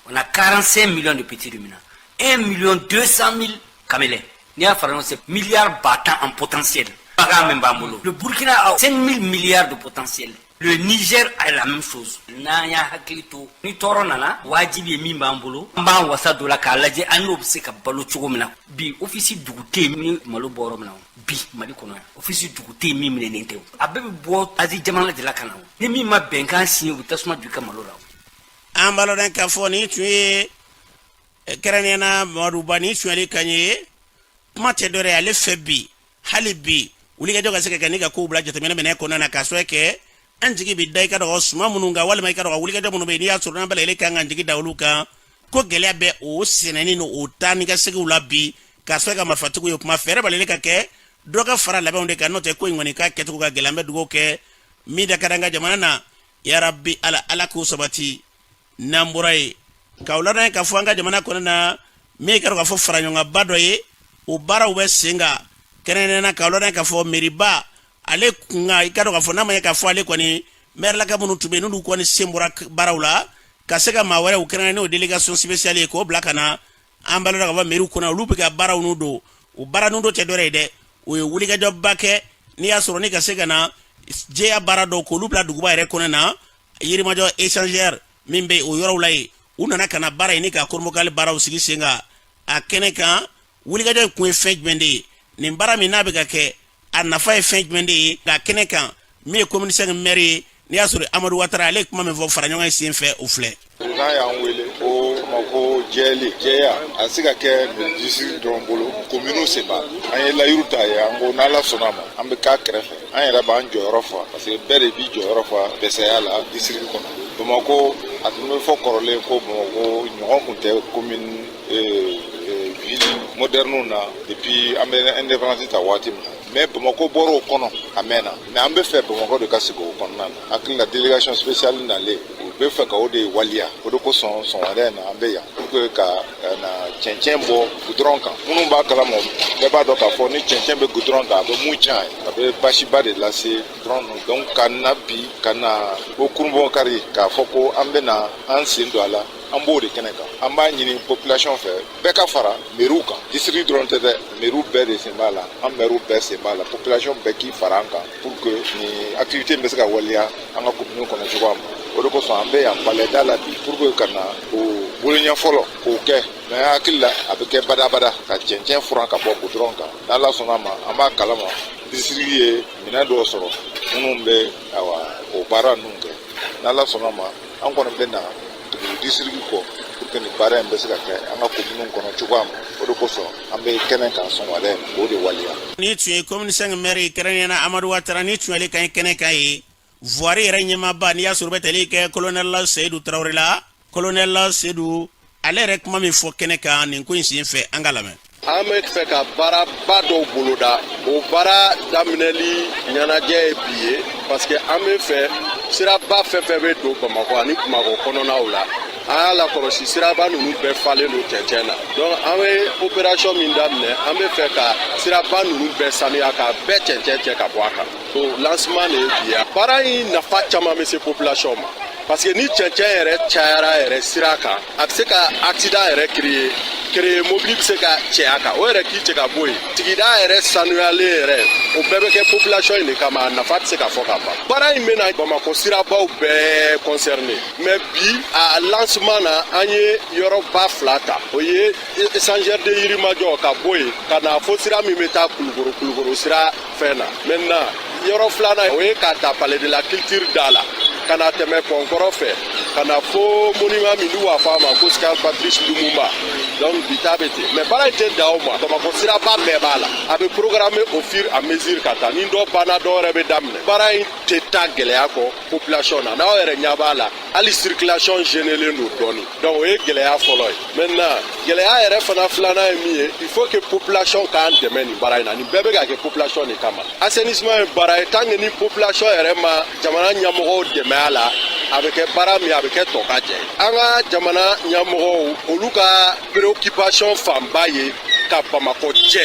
On a 45 millions de petits ruminants, 1 million 200 000 camelins. N'i y'a fara ɲɔgɔn, c'est milliard 10 000 en potentiel. Bagan min b'an bolo. Le Burkina a 5 000 milliards de potentiel. Le Niger a la même chose. N'an y'a hakili to, ni tɔɔrɔ nana, wajibi ye min b'an bolo, an b'an wasa don la k'a lajɛ an n'o bɛ se ka balo cogo min na. Bi office dugu tɛ yen ni malo bɔ yɔrɔ min na o. Bi Mali kɔnɔ yan, office dugu tɛ yen min minɛnen tɛ o. A bɛɛ bɛ bɔ Asie jamana de la ka na o. Ni min ma bɛnkan signé, u bɛ tasuma don i ka malo la o. An b'a lɔn k'a fɔ nin tun ye kɛrɛnkɛrɛnnenya na Mamadu Ba, nin tun y'ale kan ye. Kuma tɛ dɔwɛrɛ ye ale fɛ bi, hali bi wulikajɔ ka se ka kɛ ni ka kow bila jateminɛ minɛ kɔnɔna na, k'a sababu kɛ an jigi bɛ da i ka dɔgɔ suma minnu kan, walima i ka dɔgɔ wulikajɔ minnu bɛ yen, n'i y'a sɔrɔ n'an bɛɛ lajɛlen kan k'an jigi da olu kan, ko gɛlɛya bɛ o sɛnɛni ni o taa ni ka seginw la bi, k'a sababu kɛ marifatigiw ye. Kuma fɛɛrɛ b'ale ka kɛ dɔ ka fara labɛnw de kan, n'o tɛ ko in kɔni k'a kɛcogo ka gɛlɛn. An bɛ dugawu kɛ min da ka di an ka jamana na, yarabi Ala, Ala k'o sabati. N'an bɔra yen, k'aw ladɔn k'a fɔ an ka jamana kɔnɔ na, min kɛra k'a fɔ faraɲɔgɔnba dɔ ye, o baaraw bɛ sen kan kɛrɛnkɛrɛnnenya na. K'aw ladɔn k'a fɔ meriba ale kunkan, i ka dɔn k'a fɔ n'a ma ɲɛ k'a fɔ ale kɔni mɛrilaka minnu tun bɛ yen, n'olu kɔni sen bɔra baaraw la, ka se ka maa wɛrɛw kɛrɛnkɛrɛn n'o délégation spéciale ye, k'o bila ka na. An b'a lɔn k'a fɔ meriw kɔnɔ, olu bɛ ka baaraw n'u don, o baara n'u don tɛ dɔwɛrɛ ye dɛ, o ye wulikajɔba kɛ n'i y'a sɔrɔ ni ka se ka na jɛya baara dɔw k'olu bila duguba yɛrɛ kɔnɔ na, Yirimajɔ échangeur min bɛ o yɔrɔw la yen. U nana ka na baara ɲini ka koromokali baaraw sigi sen kan a kɛnɛ kan. Wulikajɔ in kun ye fɛn jumɛn de ye? Nin baara min n'a bɛ ka kɛ, a nafa ye fɛn jumɛn de ye? Ka kɛnɛ kan, min ye commune 5 maire ye, n'i y'a sɔrɔ Amadu Watara, ale ye kuma min fɔ fara ɲɔgɔn in sen fɛ, o filɛ. Président y'an wele ko Bamakɔ jɛli jɛya a se ka kɛ district dɔrɔn bolo, kominiw sen b'a la. An ye layiru ta ye, an ko n'Ala sɔnna a ma, an bɛ k'a kɛrɛfɛ, an yɛrɛ b'an jɔyɔrɔ fa, parce que bɛɛ de b'i jɔyɔrɔ fa dɛsɛya la district kɔnɔ. Bamakɔ, a tun bɛ fɔ kɔrɔlen ko Bamakɔ ɲɔgɔn tun tɛ commune ville moderne na depuis an bɛ indépendance ta waati min na, mais Bamakɔ bɔra o kɔnɔ a mɛnna. Mais an bɛ fɛ Bamakɔ de ka sigi o kɔnɔna na. Hakili la, délégation spéciale nalen, u bɛ fɛ ka o de waliya. O de kosɔn sɔgɔmada in na an bɛ yan pour que ka na cɛncɛn bɔ goudron kan. Minnu b'a kalama, bɛɛ b'a dɔn k'a fɔ ni cɛncɛn bɛ goudron kan, a bɛ mun tiɲɛ a ye, a bɛ basiba de lase goudron ninnu. Donc ka na bi ka na o kurunbɔ kari k'a fɔ ko an bɛ na an sen don a la, an b'o de kɛnɛ kan. An b'a ɲini population fɛ, bɛɛ ka fara mairie kan. District dɔrɔn tɛ dɛ, mairie bɛɛ de sen b'a la, an maire bɛɛ sen b'a la. Population bɛɛ k'i fara an kan pour que nin activité in bɛ se ka waleya an ka commune kɔnɔ cogoya min. O de kosɔn an bɛ yan palais da la bi pour que ka na o boloɲɛ fɔlɔ k'o kɛ. Mais hakili la, a bɛ kɛ badabada ka cɛncɛn furan ka bɔ goudron kan. N'Ala sɔnna a ma, an b'a kalama district ye minɛn dɔw sɔrɔ minnu bɛ awa o baara ninnu kɛ. N'Ala sɔnna a ma, an kɔni bɛ na tugu district kɔ pour que nin baara in bɛ se ka kɛ an ka commune kɔnɔ cogoya min. O de kosɔn an bɛ kɛnɛ kan sɔgɔmada in k'o de waleya. Ni tun ye commune 5 maire ye, kɛrɛnkɛrɛnnenya na Amadu Watara, ni tun y'ale kan ye kɛnɛ kan ye. Voirie yɛrɛ ɲɛmaaba, n'i y'a sɔrɔ bɛ tali kɛ colonel Seyidu Tarawele la, colonel Seyidu ale yɛrɛ kuma min fɔ kɛnɛ kan nin ko in sen fɛ, an ka lamɛn. An bɛ fɛ ka baaraba dɔw boloda. O baara daminɛli ɲɛnajɛ ye bi ye, parce que an bɛ fɛ siraba fɛn fɛn bɛ don Bamakɔ ani Bamakɔ kɔnɔnaw la, an y'a lakɔlɔsi, siraba ninnu bɛɛ falen don cɛncɛn na. Donc an bɛ opération min daminɛ, an bɛ fɛ ka siraba ninnu bɛɛ sanuya, k'a bɛɛ cɛncɛn cɛ ka bɔ a kan. O lancement de ye bi ye. Baara in nafa caman bɛ se population ma. Parce que ni cɛncɛn yɛrɛ cayara yɛrɛ sira kan, a bɛ se ka accident yɛrɛ créer, mobili bɛ se ka cɛ a kan, o yɛrɛ k'i cɛ ka bɔ yen. Sigida yɛrɛ sanuyalen yɛrɛ, o bɛɛ bɛ kɛ population in de kama, a nafa tɛ se ka fɔ ka ban. Baara in bɛna Bamakɔ sirabaw bɛɛ concerner, mais bi a lancement na, an ye yɔrɔba fila ta, o ye échangeur de Yirimajɔ ka bɔ yen ka na fo sira min bɛ taa Kulukoro, Kulukoro sira fɛn na. Maintenant, yɔrɔ filanan, o ye k'a ta Palais de la Culture da la ka na tɛmɛ pɔnkɔrɔ fɛ ka na fo monument min n'u b'a fɔ a ma ko stade Patrice Lumumba. Donc bi ta bɛ ten, mais baara in tɛ dan o ma. Bamakɔ siraba bɛɛ b'a la, a bɛ programmer au fur et à mesure ka taa, ni dɔ banna, dɔ wɛrɛ bɛ daminɛ. Baara in tɛ taa gɛlɛya kɔ population na. N'aw yɛrɛ ɲɛ b'a la, hali circulation gênélen don dɔɔni. Donc o ye gɛlɛya fɔlɔ ye. Maintenant, gɛlɛya yɛrɛ fana filanan ye min ye, il faut que population k'an dɛmɛ nin baara in na. Nin bɛɛ bɛ ka kɛ population de kama. Assainissement ye baara ye, tant que ni population yɛrɛ ma jamana ɲɛmɔgɔw dɛmɛ a la, a bɛ kɛ baara min, a bɛ kɛ tɔ ka jɛ ye. An ka jamana ɲɛmɔgɔw, olu ka préoccupation fanba ye ka Bamakɔ jɛ,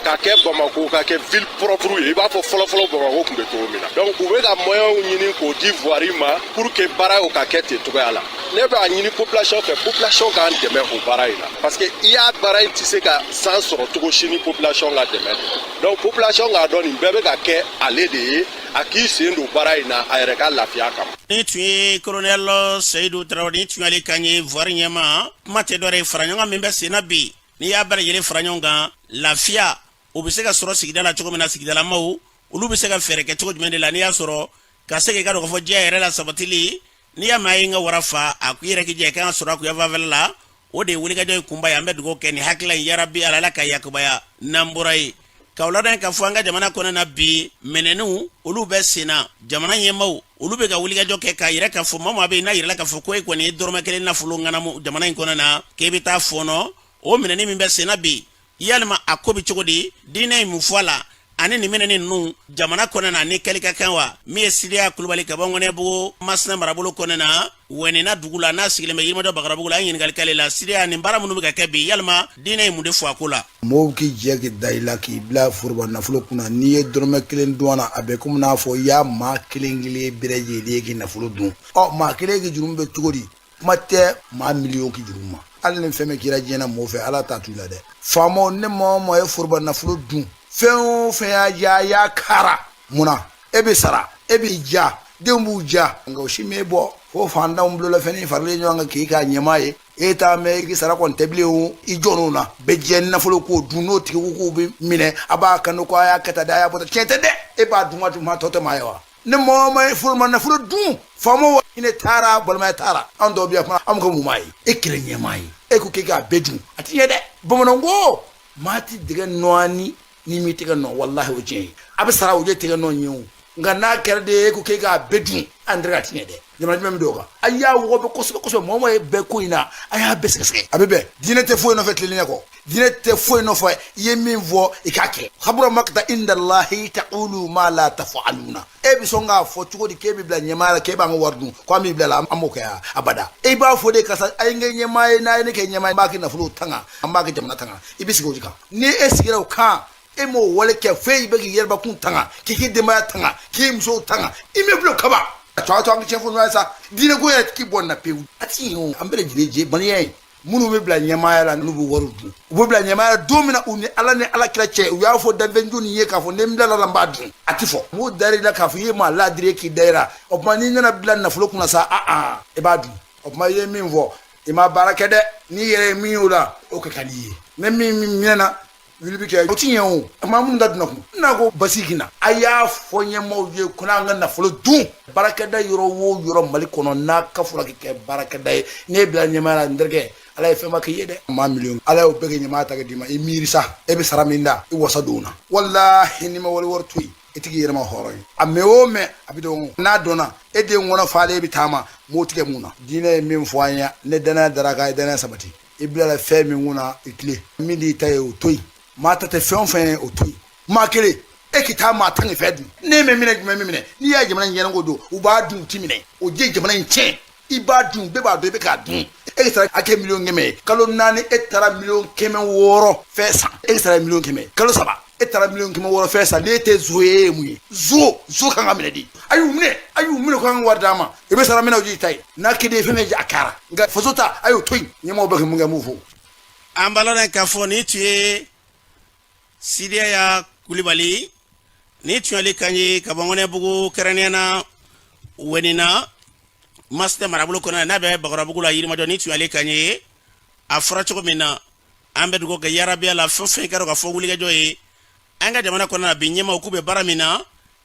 ka kɛ Bamakɔ ka kɛ ville propre ye, i b'a fɔ fɔlɔfɔlɔ Bamakɔ tun bɛ cogo min na. Donc u bɛ ka moyens ɲini k'o di voirie ma pour que baara o ka kɛ ten cogoya la. Ne b'a ɲini population fɛ, population k'an dɛmɛ o baara in na, parce que i y'a baara in tɛ se ka san sɔrɔ cogo si ni population ka dɛmɛ. Donc population k'a dɔn nin bɛɛ bɛ ka kɛ ale de ye, a k'i sen don baara in na a yɛrɛ ka lafiya kama. Ni tun ye colonel Seyidu Tarawele, ni tun y'ale kan ye, voirie ɲɛma. Kuma tɛ dɔwɛrɛ ye, fara ɲɔgɔn min bɛ sen na bi, n'i y'a bɛɛ lajɛlen fara ɲɔgɔn kan, lafiya o bɛ se ka sɔrɔ sigida la cogo min na, sigidalamaw olu bɛ se ka fɛɛrɛ kɛ cogo jumɛn de la, n'i y'a sɔrɔ ka se k'i ka dɔn k'a fɔ jɛ yɛrɛ la sabatili. N'i y'a mɛn a ye n ka wara fa, a ko i yɛrɛ k'i jɛ i kan ka sɔrɔ a kuya fanfɛla la. O de ye wulikajɔ ye kunba ye. An bɛ dugawu kɛ nin hakilila in, yarabi ala, ala ka yakubaya. N'an bɔra yen, k'aw ladɔn k'a fɔ an ka jamana kɔnɔ na bi, minɛniw olu bɛ sen na. Jamana ɲɛmaaw olu bɛ ka wulikajɔ kɛ k'a yira k'a fɔ maa maa bɛ yen n'a yirala k'a fɔ ko e kɔni ye dɔrɔmɛ kelen nafolo ŋanamu jamana in kɔnɔ na, k'e bɛ taa fɔɔnɔ. O minɛni min bɛ sen na bi, yalima a ko bɛ cogo di? Diinɛ ye mun fɔ a la? Ani nin minɛni ninnu jamana kɔnɔ na, ni kɛli ka kan wa? Min ye Sidiya Kulubali ka bɔ Ŋɔnɛbugu Masina marabolo kɔnɔ na, Wɛnina dugu la, n'a sigilen bɛ Yirimajɔ Bagarabugu la, an ye ɲininkali k'ale la. Sidiya, nin baara minnu bɛ ka kɛ bi, yalima diinɛ ye mun de fɔ a ko la? Mɔgɔw k'i jɛ k'i da i la k'i bila foroba nafolo kunna, n'i ye dɔrɔmɛ kelen dun a na, a bɛ komi n'a fɔ i y'a maa kelen kelen bɛɛ lajɛlen ye k'i nafolo dun. Ɔ, maa kelen k'i jurumu bɛ cogo di? Kuma tɛ maa miliyɔn k'i jurumu ma. Hali ni fɛn bɛ k'i la diɲɛ na mɔgɔw fɛ, Ala t'a to i la dɛ. Faamaw, ni maa o maa ye foroba nafolo dun, fɛn o fɛn y'a diya, a y'a kara. Mun na e bɛ sara, e b'i ja, denw b'u ja, nka o si m'e bɔ fo fantanw bololafɛnnin faralen ɲɔgɔn kan k'i k'a ɲɛmaa ye. E t'a mɛn k'i sara kɔni tɛ bilen o, i jɔn'o na bɛɛ jɛ nafolo k'o dun. N'o tigi ko k'o bɛ minɛ, a b'a kanu ko a y'a kɛ tan dɛ, a y'a bɔ tan. Tiɲɛ tɛ dɛ, e b'a dun waati maa tɔ tɛ maa ye wa? Ni maa o maa ye foroba nafolo dun, faamaw hinɛ taara, balimaya taara. An dɔw bɛ yan fana, an bɛ kɛ mun maa ye? E kɛra ɲɛmaa ye, e ko k'e k'a bɛɛ dun, a ti ɲɛ dɛ. Bamananw ko maa ti dɛgɛ nɔɔni n'i m'i tɛgɛ nɔ. Walahi o tiɲɛ ye, a bɛ sara o de tɛgɛ nɔ ye o. Nka n'a kɛra de e ko k'e k'a bɛɛ dun, an tɛ a ti ɲɛ dɛ. Jamana jumɛn bɛ don o kan? A y'a wɔgɔbɛ kosɛbɛ kosɛbɛ. Mɔgɔ ye bɛɛ ko in na, a y'a bɛɛ sɛgɛsɛgɛ, a bɛ bɛn. Diinɛ tɛ foyi nɔfɛ tilennenya kɔ, diinɛ tɛ foyi nɔfɛ i ye min fɔ i k'a kɛ. Kabura makta indallahi taqulu ma la tafaluna. E bɛ sɔn k'a fɔ cogo di k'e bɛ bila ɲɛmaaya la, k'e b'an ka wari dun, ko an b'i bila la, an b'o kɛ abada? E b'a fɔ de karisa, a ye n kɛ ɲɛmaa ye, n'a ye ne kɛ ɲɛmaa ye, n b'a kɛ nafolo tanga, an b'a kɛ jamana tanga. I bɛ sigi o de kan. Ni e sigira o kan, e m'o wale kɛ foyi, i bɛ k'i yɛrɛbakun tanga, k'i k'i denbaya tanga, k'i musow tanga, i m'i bila o kaba. A to a to an ka tiɲɛ fɔ ɲɔgɔn ye sa. Diinɛ ko yɛrɛ k'i bɔ nin na pewu, a ti ɲɛ o. An bɛɛ lajɛlen jɛ maliyɛn ye. Minnu bɛ bila ɲɛmaaya la, n'u bɛ wari dun, u bɛ bila ɲɛmaaya la don min na, u ni Ala ni Ala kira cɛ, u y'a fɔ danfɛn jɔni ye k'a fɔ ne n bilala la n b'a dun? A ti fɔ. M'o dar'i la k'a fɔ i ye maa laadiri ye k'i da i la. O tuma n'i nana bila nafolo kunna sa, aa, i b'a dun. O tuma i ye min fɔ, i ma baara kɛ dɛ. N'i yɛrɛ ye min y'o la, o ka kan n'i ye. Ni min minɛna, wuli bɛ kɛ, o ti ɲɛ o. Maa minnu ta dunna kun n'a ko basi kina, a y'a fɔ ɲɛmaaw ye ko n'an ka nafolo dun. Baarakɛda yɔrɔ o yɔrɔ Mali kɔnɔ, n'a ka fɔra k'i kɛ baarakɛda ye, n'e bila ɲɛmaaya la, n terikɛ, Ala ye fɛnba k'i ye dɛ. Maa miliyɔn, Ala y'o bɛɛ kɛ ɲɛmaaya ta kɛ d'i ma. I miiri sa, e bɛ sara min da, i wasa don na. Walahi n'i ma wali wari to yen, i tigi yɛrɛ ma hɔrɔn ye. A mɛn o mɛn, a bɛ dɔn. N'a dɔnna e den kɔnɔ falen, e bɛ taama m'o tigɛ mun na? Diinɛ ye min fɔ an ye, ne danaya dara kan, i danaya sabati. I bilala fɛn min kunna, i tilen. Min t'i ta ye, o to yen. Maa ta tɛ fɛn o fɛn ye, o to yen. Maa kelen e k'i taa maa tan ni fɛn dun, ne mɛ minɛ jumɛn min minɛ? N'i y'a jamana in ɲɛnako don, u b'a dun, u ti minɛ. O je jamana in tiɲɛ, i b'a dun, bɛɛ b'a dɔn i bɛ k'a dun. E sara a kɛ 100 000 ye kalo 4, e taara 600 000 fɛn san, e sara 100 000 ye kalo 3. E taara 600 miliyɔn fɛn san, n'e tɛ zo ye, e ye mun ye? Zo zo kan ka minɛ de. A y'u minɛ, a y'u minɛ ko an ka wari d'an ma. I bɛ sara minɛ, o y'i ta ye. N'a kɛlen ye fɛn fɛn, a kɛra, nka faso ta, a y'o to yen. Ɲɛmɔgɔw bɛ kɛ mun kɛ, n b'u fo. An b'a lɔn k'a fɔ nin tun ye Sidiyaya Kulibali, nin tun y'ale kan ye ka bɔ Ŋɔnɛbugu, kɛrɛnkɛrɛnnenya na Wɛnina Masina marabolo kɔnɔ, n'a bɛ Bakɔrɔbugu la, Yirimajɔ. Nin tun y'ale kan ye. A fɔra cogo min na, an bɛ dugawu kɛ yarabiya la, fɛn fɛn kɛra ka fɔ wulikajɔ ye an ka jamana kɔnɔ na bi, ɲɛmaaw k'u bɛ baara min na,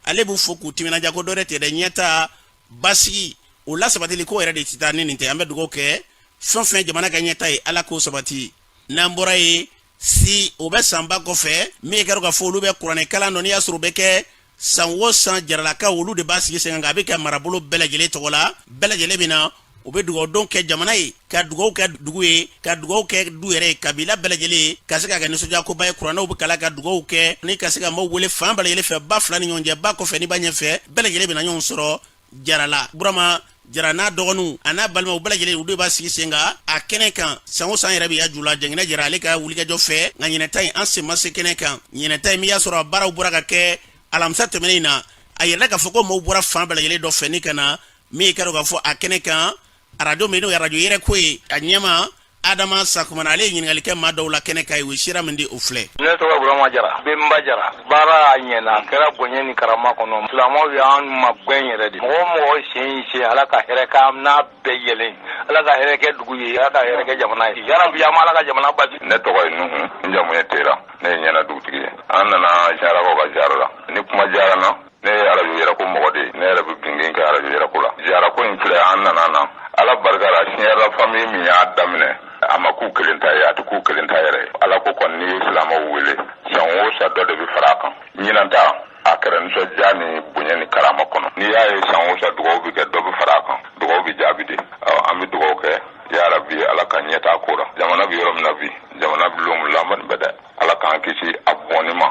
ale b'u fo k'u timinandiya ko dɔwɛrɛ tɛ dɛ, ɲɛta basigi o lasabatili ko yɛrɛ de tɛ taa ni nin tɛ. An bɛ dugawu kɛ, fɛn fɛn jamana ka ɲɛta ye, Ala k'o sabati. N'an bɔra yen, si o bɛ sanba kɔfɛ min kɛra ka fɔ olu bɛ kuranɛ kalan dɔn, n'i y'a sɔrɔ o bɛ kɛ san o san, Jaralakaw olu de b'a sigi sen kan. A bɛ kɛ marabolo bɛɛ lajɛlen tɔgɔ la, bɛɛ lajɛlen bɛ na, u bɛ dugawu don kɛ jamana ye, ka dugawu kɛ dugu ye, ka dugawu kɛ du yɛrɛ ye, kabila bɛɛ lajɛlen ye, ka se ka kɛ nisɔndiyakoba ye. Kuranɛw bɛ kalan ka dugawu kɛ, ni ka se ka maaw wele fan bɛɛ lajɛlen fɛ, ba fila ni ɲɔgɔn cɛ, ba kɔfɛ ni ba ɲɛfɛ, bɛɛ lajɛlen bɛ na ɲɔgɔn sɔrɔ Jarala. Burama Jara n'a dɔgɔninw a n'a balimaw bɛɛ lajɛlen, olu de b'a sigi sen kan a kɛnɛ kan san o san yɛrɛ bɛ ya ju la Jɛngɛnɛ Jara ale ka wulikajɔ fɛ. Nka ɲinɛ ta in, an sen ma se kɛnɛ kan. Ɲinɛ ta in, min y'a sɔrɔ a baaraw bɔra ka kɛ alamisa tɛmɛnen in na, a yirala k'a fɔ ko maaw bɔra fan bɛɛ lajɛlen dɔ fɛ ni ka na min ye kɛra k'a fɔ a kɛnɛ kan. Arajo min n'o ye arajo Yɛrɛko ye, a ɲɛmaa Adama Sakumana, ale ye ɲininkali kɛ maa dɔw la kɛnɛ kan ye, u ye sira min di, o filɛ. Ne tɔgɔ Burama Jara, Benba Jara. Baara ɲɛna, a kɛra bonya ni karama kɔnɔ. Silamɛw y'an magɛn yɛrɛ de. Mɔgɔ o mɔgɔ sen y'i se, Ala ka hɛrɛ k'an n'a bɛɛ yɛlɛn. Ala ka hɛrɛ kɛ dugu ye, Ala ka hɛrɛ kɛ jamana ye. Yarabi, an ma Ala ka jamana basigi. Ne tɔgɔ ye Nuhu, n jamu ye Tera, ne ye ɲɛna dugutigi ye. An nana Jarakaw ka ziyara la. Ni kuma diyara n na, ne ye arajo Yɛrɛko mɔgɔ de ye. Ne yɛrɛ bɛ gingin kɛ arajo Yɛrɛko la. Ziyara ko in filɛ, an nana na Ala barika la. Siɲɛyɛrɛ famille min y'a daminɛ, a ma k'u kelen ta ye, a tɛ k'u kelen ta yɛrɛ ye. Ala ko kɔni, n'i ye silamɛw wele, san o san dɔ de bɛ fara a kan. Ɲinan ta, a kɛra nisɔndiya ni bonya ni karama kɔnɔ. N'i y'a ye san o san dugawu bɛ kɛ, dɔ bɛ fara a kan, dugawu bɛ jaabi de. An bɛ dugawu kɛ, yarabi, Ala ka ɲɛtaa ko la. Jamana bɛ yɔrɔ min na bi, jamana bulon lamɔ bɛ dɛ, Ala k'an kisi a bɔnni ma.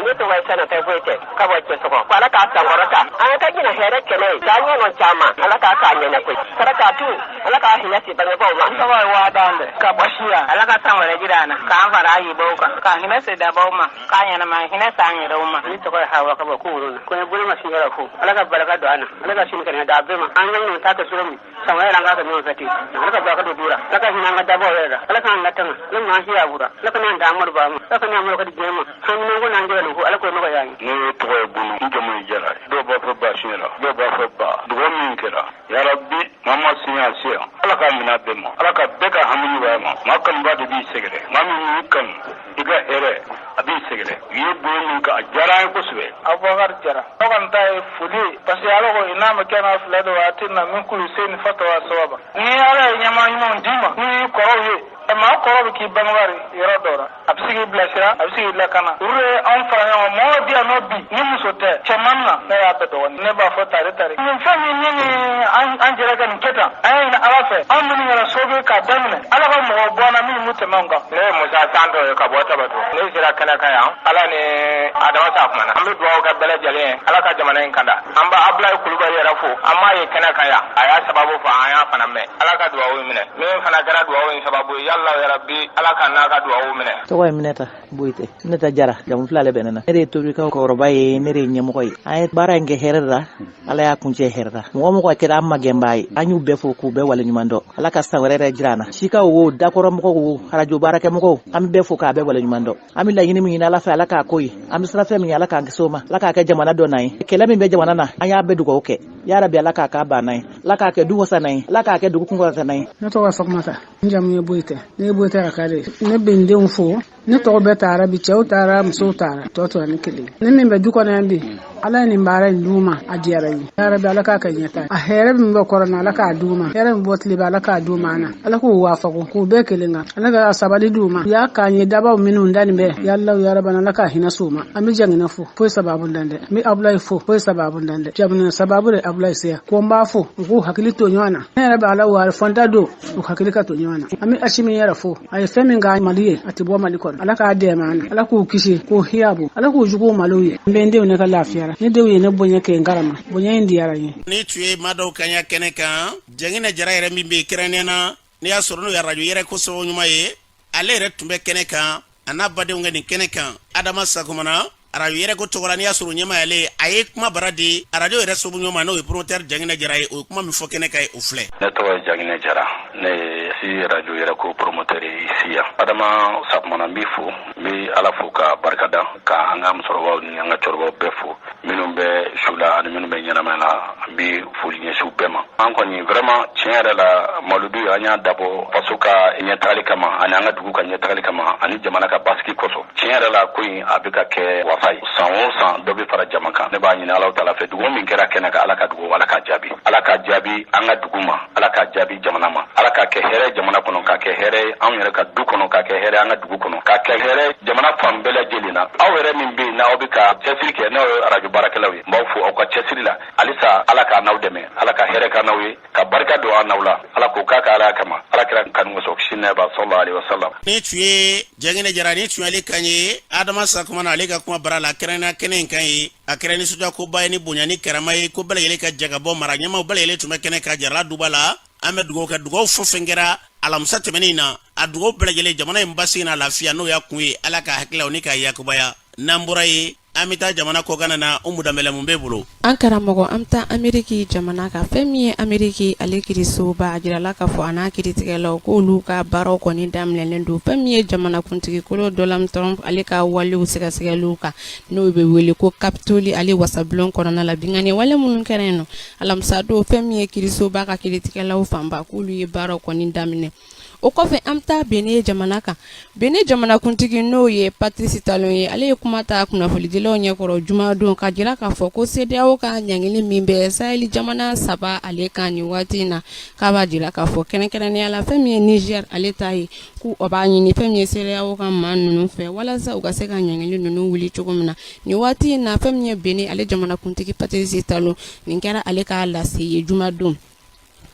Ne tɔgɔ ye Sanata Boyite ka bɔ Cɛsɔgɔ. Ko Ala k'a sankɔrɔta. An ka ɲina hɛrɛ kɛnɛ ye. K'a ɲɔgɔn caman. Ala k'a k'a ɲɛna koyi. Saraka tu. Ala k'a hinɛ se bangebaaw ma. N tɔgɔ ye Waadan dɛ ka bɔ Siya. Ala ka san wɛrɛ jira an na. K'an fara a yibaw kan. Ka hinɛ se dabaw ma. K'a ɲɛnama hinɛ s'an yɛrɛw ma. Ne tɔgɔ ye Hawa ka bɔ Kunkoro na. Ko n ye bolo ma sinyɔrɔ fo. Ala ka barika don an na. Ala ka sini kɛnɛya d'a bɛɛ ma. An ka ɲɔgɔn ta kɛ cogo min. San wɛrɛ an k'a kɛ ɲɔgɔn fɛ ten. Ala ka barika don du la. Ala ka hinɛ an ka dabaw yɛrɛ la. Ala k'an latanga. Ala k'an siya wura. Ala ka n'an da amadu ba ma. Ala ka n'an malo ka di diɲɛ ma. Hami ko n'an jɛra ko Ala k'o nɔgɔya an ye. Ne tɔgɔ ye Bunu, n jamu ye Jara ye. Dɔw b'a fɔ ba siɲɛ la, dɔw b'a fɔ ba. Dugawu min kɛra, yarabi, maa ma siɲɛ a se yan. Ala k'a minɛ bɛɛ ma. Ala ka bɛɛ ka hami nɔgɔya ma. Maa kanuba de b'i sɛgɛrɛ. Maa min y'i kanu, i ka hɛrɛ, a b'i sɛgɛrɛ. U ye bonya min kɛ, a diyara an ye kosɛbɛ. Abubakar Jara, aw kɔni ta ye foli ye, parce que Ala ko inama kana fila de waati na min kulu sen fatawa sababa. Ni Ala ye ɲɛmaa ɲumanw d'i ma, n'u y'i kɔrɔw ye, maa kɔrɔ bɛ k'i bangebaa ye yɔrɔ dɔ la, a bɛ se k'i bilasira, a bɛ se k'i lakana. Olu ye anw fara ɲɔgɔn kan, mɔgɔ di yan nɔ bi ni muso tɛ cɛman na, ne y'a bɛɛ dɔgɔnin, ne b'a fɔ tare tare. Nin fɛn min ni nin an jɛra ka nin kɛ tan, an y'a ɲini Ala fɛ, anw minnu kɛra sababu ye k'a daminɛ, Ala ka mɔgɔw bɔ an na minnu b'u tɛmɛ anw kan. Ne ye Musa Santo ye ka bɔ Tabato. Ne sera kɛnɛ kan yan, Ala ni Adama Sakumana. An bɛ dugawu kɛ bɛɛ lajɛlen ye, Ala ka jamana in kanda. An bɛ Abulayi Kulubali yɛrɛ fo, an m'a ye kɛnɛ kan yan, a y'a sababu fɔ, an y'a fana mɛn. Ala ka dugawu minɛ. Min fana kɛra dugawu in sababu ye, yala yarabi, Ala ka n'a ka dugawu minɛ. Tɔgɔ ye Minɛta Boyite, Minɛta Jara, jamu fila le bɛ ne na. Ne de ye tobilikaw kɔrɔba ye, ne de ye ɲɛmɔgɔ ye. An ye baara in kɛ hɛrɛ la, Ala y'a kuncɛ hɛrɛ la. Mɔgɔ mɔgɔ kɛra an magɛnbaa ye, an y'u bɛɛ fo k'u bɛɛ waleɲuman dɔn. Ala ka san wɛrɛ yɛrɛ jira an na. Sikaw wo, dakɔrɔmɔgɔw wo, arajo baarakɛmɔgɔw, an bɛ bɛɛ fo k'a bɛɛ waleɲuman dɔn. An bɛ laɲini min ɲini Ala fɛ, Ala k'a ko ye. An bɛ siran fɛn min ɲɛ, Ala k'an kisi o ma. Ala k'a kɛ jamana dɔ nan ye. Kɛlɛ min bɛ jamana na, an y'a bɛɛ dugawu kɛ. Yarabi, Ala k'a k'a banna ye. Ala k'a kɛ du wasa ye. Ala k'a kɛ dugu kunkɔrɔta ye. Ne tɔgɔ ye Fatumata, n jamu ye Boyite. Ne ye Boyite ka de ye. Ne bɛ n denw fo. Ne tɔgɔ bɛɛ taara bi, cɛw taara, musow taara, tɔ tora ne kelen. Ne min bɛ du kɔnɔ yan bi, Ala ye nin baara in d'u ma, a diyara n ye. Yarabi, Ala k'a kɛ ɲɛta ye. A hɛrɛ min bɛ kɔrɔ na, Ala k'a d'u ma. Hɛrɛ min bɔ tileba, Ala k'a d'u ma na. Ala k'u wafago, k'u bɛɛ kelen kan. Ala ka sabali d'u ma. U y'a k'an ye dabaw minnu da nin bɛɛ. Yalaw yarabana, Ala k'a hinɛ s'u ma. An bɛ Janginɛ fo, foyi sababu dan dɛ. N bɛ Abulayi fo, foyi sababu dan dɛ. Jamana sababu de Abulayi seya. Ko n b'a fo, u k'u hakili to ɲɔgɔn na. Ne yɛrɛ bɛ Ala wari fɔnta don, u hakili ka to ɲɔgɔn na. An bɛ Asimi yɛrɛ fo. A ye fɛn min kɛ Mali ye, a tɛ bɔ Mali kɔnɔ. Ala k'a dɛmɛ an na. Ala k'u kisi, k'u hiyabu. Ala k'u juguw malo ye. N bɛ n denw ne ka lafiyara. Ne denw ye ne bonya kɛ n karama. Bonya in diyara n ye. Ni tun ye maa dɔw kan ya kɛnɛ kan, Jɛngɛnɛ Jara yɛrɛ min bɛ yen kɛrɛnkɛrɛnnenya na, n'i y'a sɔrɔ n'o ye arajo Yɛrɛko sababu ɲuman ye. Ale yɛrɛ tun bɛ kɛnɛ kan, a n'a badenw kɛ nin kɛnɛ kan. Adama Sakumana, arajo Yɛrɛko tɔgɔ la, n'i y'a sɔrɔ ɲɛmaa y'ale ye, a ye kuma bara di arajo yɛrɛ sobu ɲɔgɔn ma, n'o ye promoteur Janginɛ Jara ye. O ye kuma min fɔ kɛnɛ kan ye, o filɛ. Ne tɔgɔ ye Janginɛ Jara, ne ye si arajo Yɛrɛko promoteur ye ici yan. Adama Sakumana, n b'i fo, n bɛ Ala fo ka barika da, ka an ka musokɔrɔbaw ni an ka cɛkɔrɔbaw bɛɛ fo, minnu bɛ su la ani minnu bɛ ɲɛnamaya la. An bɛ foli ɲɛsin u bɛɛ ma. An kɔni vraiment, tiɲɛ yɛrɛ la, Maludu, an y'a dabɔ faso ka ɲɛtagali kama ani an ka dugu ka ɲɛtagali kama ani jamana ka basigi kosɔn. Tiɲɛ yɛrɛ la, ko in a bɛ ka kɛ wasa ye. San o san, dɔ bɛ fara jama kan. Ne b'a ɲini Ala taala fɛ, dugawu min kɛra kɛnɛ kan, Ala ka dugawu, Ala ka jaabi, Ala ka jaabi an ka dugu ma, Ala ka jaabi jamana ma, Ala ka kɛ hɛrɛ jamana kɔnɔ, ka kɛ hɛrɛ anw yɛrɛ ka du kɔnɔ, ka kɛ hɛrɛ an ka dugu kɔnɔ, ka kɛ hɛrɛ jamana fan bɛɛ lajɛlen na. Aw yɛrɛ min bɛ yen, n'aw bɛ ka cɛsiri kɛ, n'aw ye arajo baarakɛlaw ye, n b'aw fo aw ka cɛsiri la. Halisa Ala k'a n'aw dɛmɛ, Ala ka hɛrɛ k'an n'aw ye, ka barika don an n'aw la. Ala k'o k'a ka Ala kama, Ala kira kanu kosɔn, kisi nɛɛma sallallahu alaihi wasallam. Nin tun ye Janginɛ Jara, nin tun y'ale kan ye. Adama Sakumana, ale ka kuma bara la kɛrɛnkɛrɛnnenya kɛnɛ in kan ye, a kɛra nisɔndiya koba ye ni bonya ni karama ye, ko bɛɛ lajɛlen ka jɛ ka bɔ. Mara ɲɛmaaw bɛɛ lajɛlen tun bɛ kɛnɛ kan Jarala duba la. An bɛ dugawu kɛ, dugawu fɛn fɛn kɛra alamisa tɛmɛnen in na, a dugawu bɛɛ lajɛlen, jamana in basigi n'a lafiya, n'o y'a kun ye, Ala ka hakililaw ni k'a yakubaya. N'an bɔra yen, an bɛ taa jamana kɔkan na. Umu Danbɛlɛ, mun b'e bolo? An karamɔgɔ, an bɛ taa Ameriki jamana kan. Fɛn min ye Ameriki ale kirisoba, a jirala k'a fɔ a n'a kiritigɛlaw k'olu ka baaraw kɔni daminɛlen don. Fɛn min ye jamanakuntigi kɔrɔ Donald Trump ale ka walew sɛgɛsɛgɛliw kan, n'o bɛ wele ko Capitole ale wasabulon kɔnɔna la, binkanni wale minnu kɛra yen nɔ alamisa don, fɛn min ye kirisoba ka kiritigɛlaw fanba, k'olu ye baaraw kɔni daminɛ. O kɔfɛ, an bɛ taa Benin jamana kan. Benin jamanakuntigi, n'o ye Patrice Talon ye, ale ye kuma ta kunnafonidilaw ɲɛkɔrɔ jumadon ka jira k'a fɔ ko CEDEAO ka ɲangili min bɛ Sahel jamana saba ale kan nin waati in na, k'a b'a jira k'a fɔ kɛrɛnkɛrɛnnenya la, fɛn min ye Niger ale ta ye, k'u b'a ɲini fɛn min ye CEDEAO ka maa ninnu fɛ walasa u ka se ka ɲangili ninnu wuli cogo min na nin waati in na. Fɛn min ye Benin ale jamanakuntigi Patrice Talon, nin kɛra ale ka lase ye jumadon.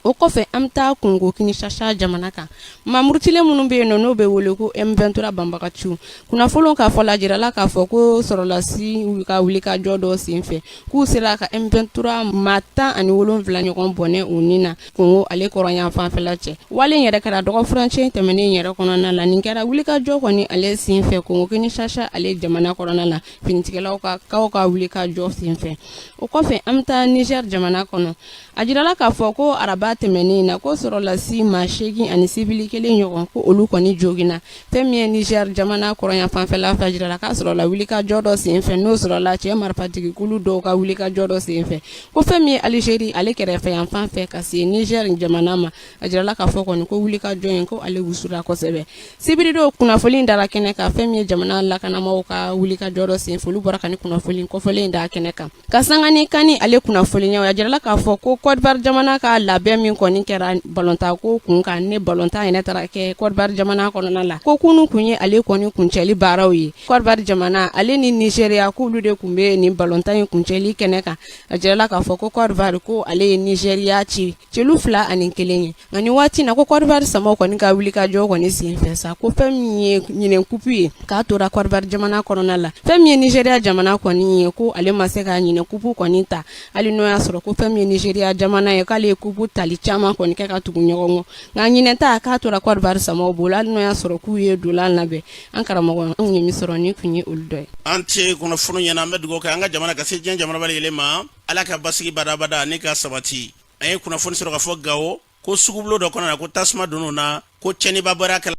O kɔfɛ, an bɛ taa Kongo Kinshasa jamana kan. Maa murutilen minnu bɛ yen nɔ, n'o bɛ wele ko M23 banbagaciw, kunnafoni k'a fɔ la jirala k'a fɔ ko sɔrɔlasi ka wulikajɔ dɔ senfɛ, k'u sera ka M23 maa 17 ɲɔgɔn bɔnɛ u ni na Kongo ale kɔrɔnya fanfɛla cɛ. Wale yɛrɛ kɛra dɔgɔfurancɛ tɛmɛnen yɛrɛ kɔnɔna la. Nin kɛra wulikajɔ kɔni ale senfɛ Kongo Kinshasa ale jamana kɔnɔna la, finitigilakaw ka wulikajɔ senfɛ. O kɔfɛ, an bɛ taa Niger jamana kɔnɔ. A jirala k'a fɔ ko araba tɛmɛnen na, ko sɔrɔlasi maa 8 ani sivili kelen ɲɔgɔn, ko olu kɔni joginna. Fɛn min ye Niger jamana kɔrɔnya fanfɛla fɛ, a jirala k'a sɔrɔla wulikajɔ dɔ senfɛ, n'o sɔrɔla cɛ marifatigikulu dɔw ka wulikajɔ dɔ senfɛ. Ko fɛn min ye Algérie ale kɛrɛfɛ yan fan fɛ ka se Niger jamana ma, a jirala k'a fɔ kɔni ko wulikajɔ in, ko ale wusura kosɛbɛ. Sibiridon kunnafoni dara kɛnɛ kan, fɛn min ye jamana lakanamaaw ka wulikajɔ dɔ senfɛ, olu bɔra ka nin kunnafoni kɔfɔlen in da kɛnɛ kan. Ka sanga ni CAN ale kunnafoniyaw, a jirala k'a fɔ ko Côte d'Ivoire jamana ka labɛn min kɔni kɛra balontan ko kun kan, ni balontan yɛrɛ taara kɛ Côte d'Ivoire jamana kɔnɔna la, ko kunun kun ye ale kɔni kuncɛli baaraw ye. Côte d'Ivoire jamana ale ni Nigeria, k'olu de tun bɛ nin balontan in kuncɛli kɛnɛ kan. A jirala k'a fɔ ko Côte d'Ivoire, ko ale ye Nigeria ci celu 2-1 ye. Nka nin waati na, ko Côte d'Ivoire samaw kɔni ka wulikajɔ kɔni senfɛ sa, ko fɛn min ye ɲinɛ kupu ye, k'a tora Côte d'Ivoire jamana kɔnɔna la. Fɛn min ye Nigeria jamana kɔni ye, ko ale ma se ka ɲinɛ kupu kɔni ta, hali n'o y'a sɔrɔ ko fɛn min ye Nigeria jamana ye, k'ale ye kupu tali caman kɔni kɛ ka tugu ɲɔgɔn kɔ. Nka ɲinɛ ta, k'a tora Côte d'Ivoire samaw bolo, hali n'o y'a sɔrɔ k'u ye dolan labɛn. An karamɔgɔ, anw ye min sɔrɔ, nin tun ye olu dɔ ye. An ce kunnafoni ɲɛna. An bɛ dugawu kɛ an ka jamana ka se diɲɛ jamana bɛɛ lajɛlen ma, Ala ka basigi badabada ani ka sabati. An ye kunnafoni sɔrɔ ka fɔ Gawo ko sugubulon dɔ kɔnɔ na, ko tasuma donn'o na, ko tiɲɛniba bɔra a kala.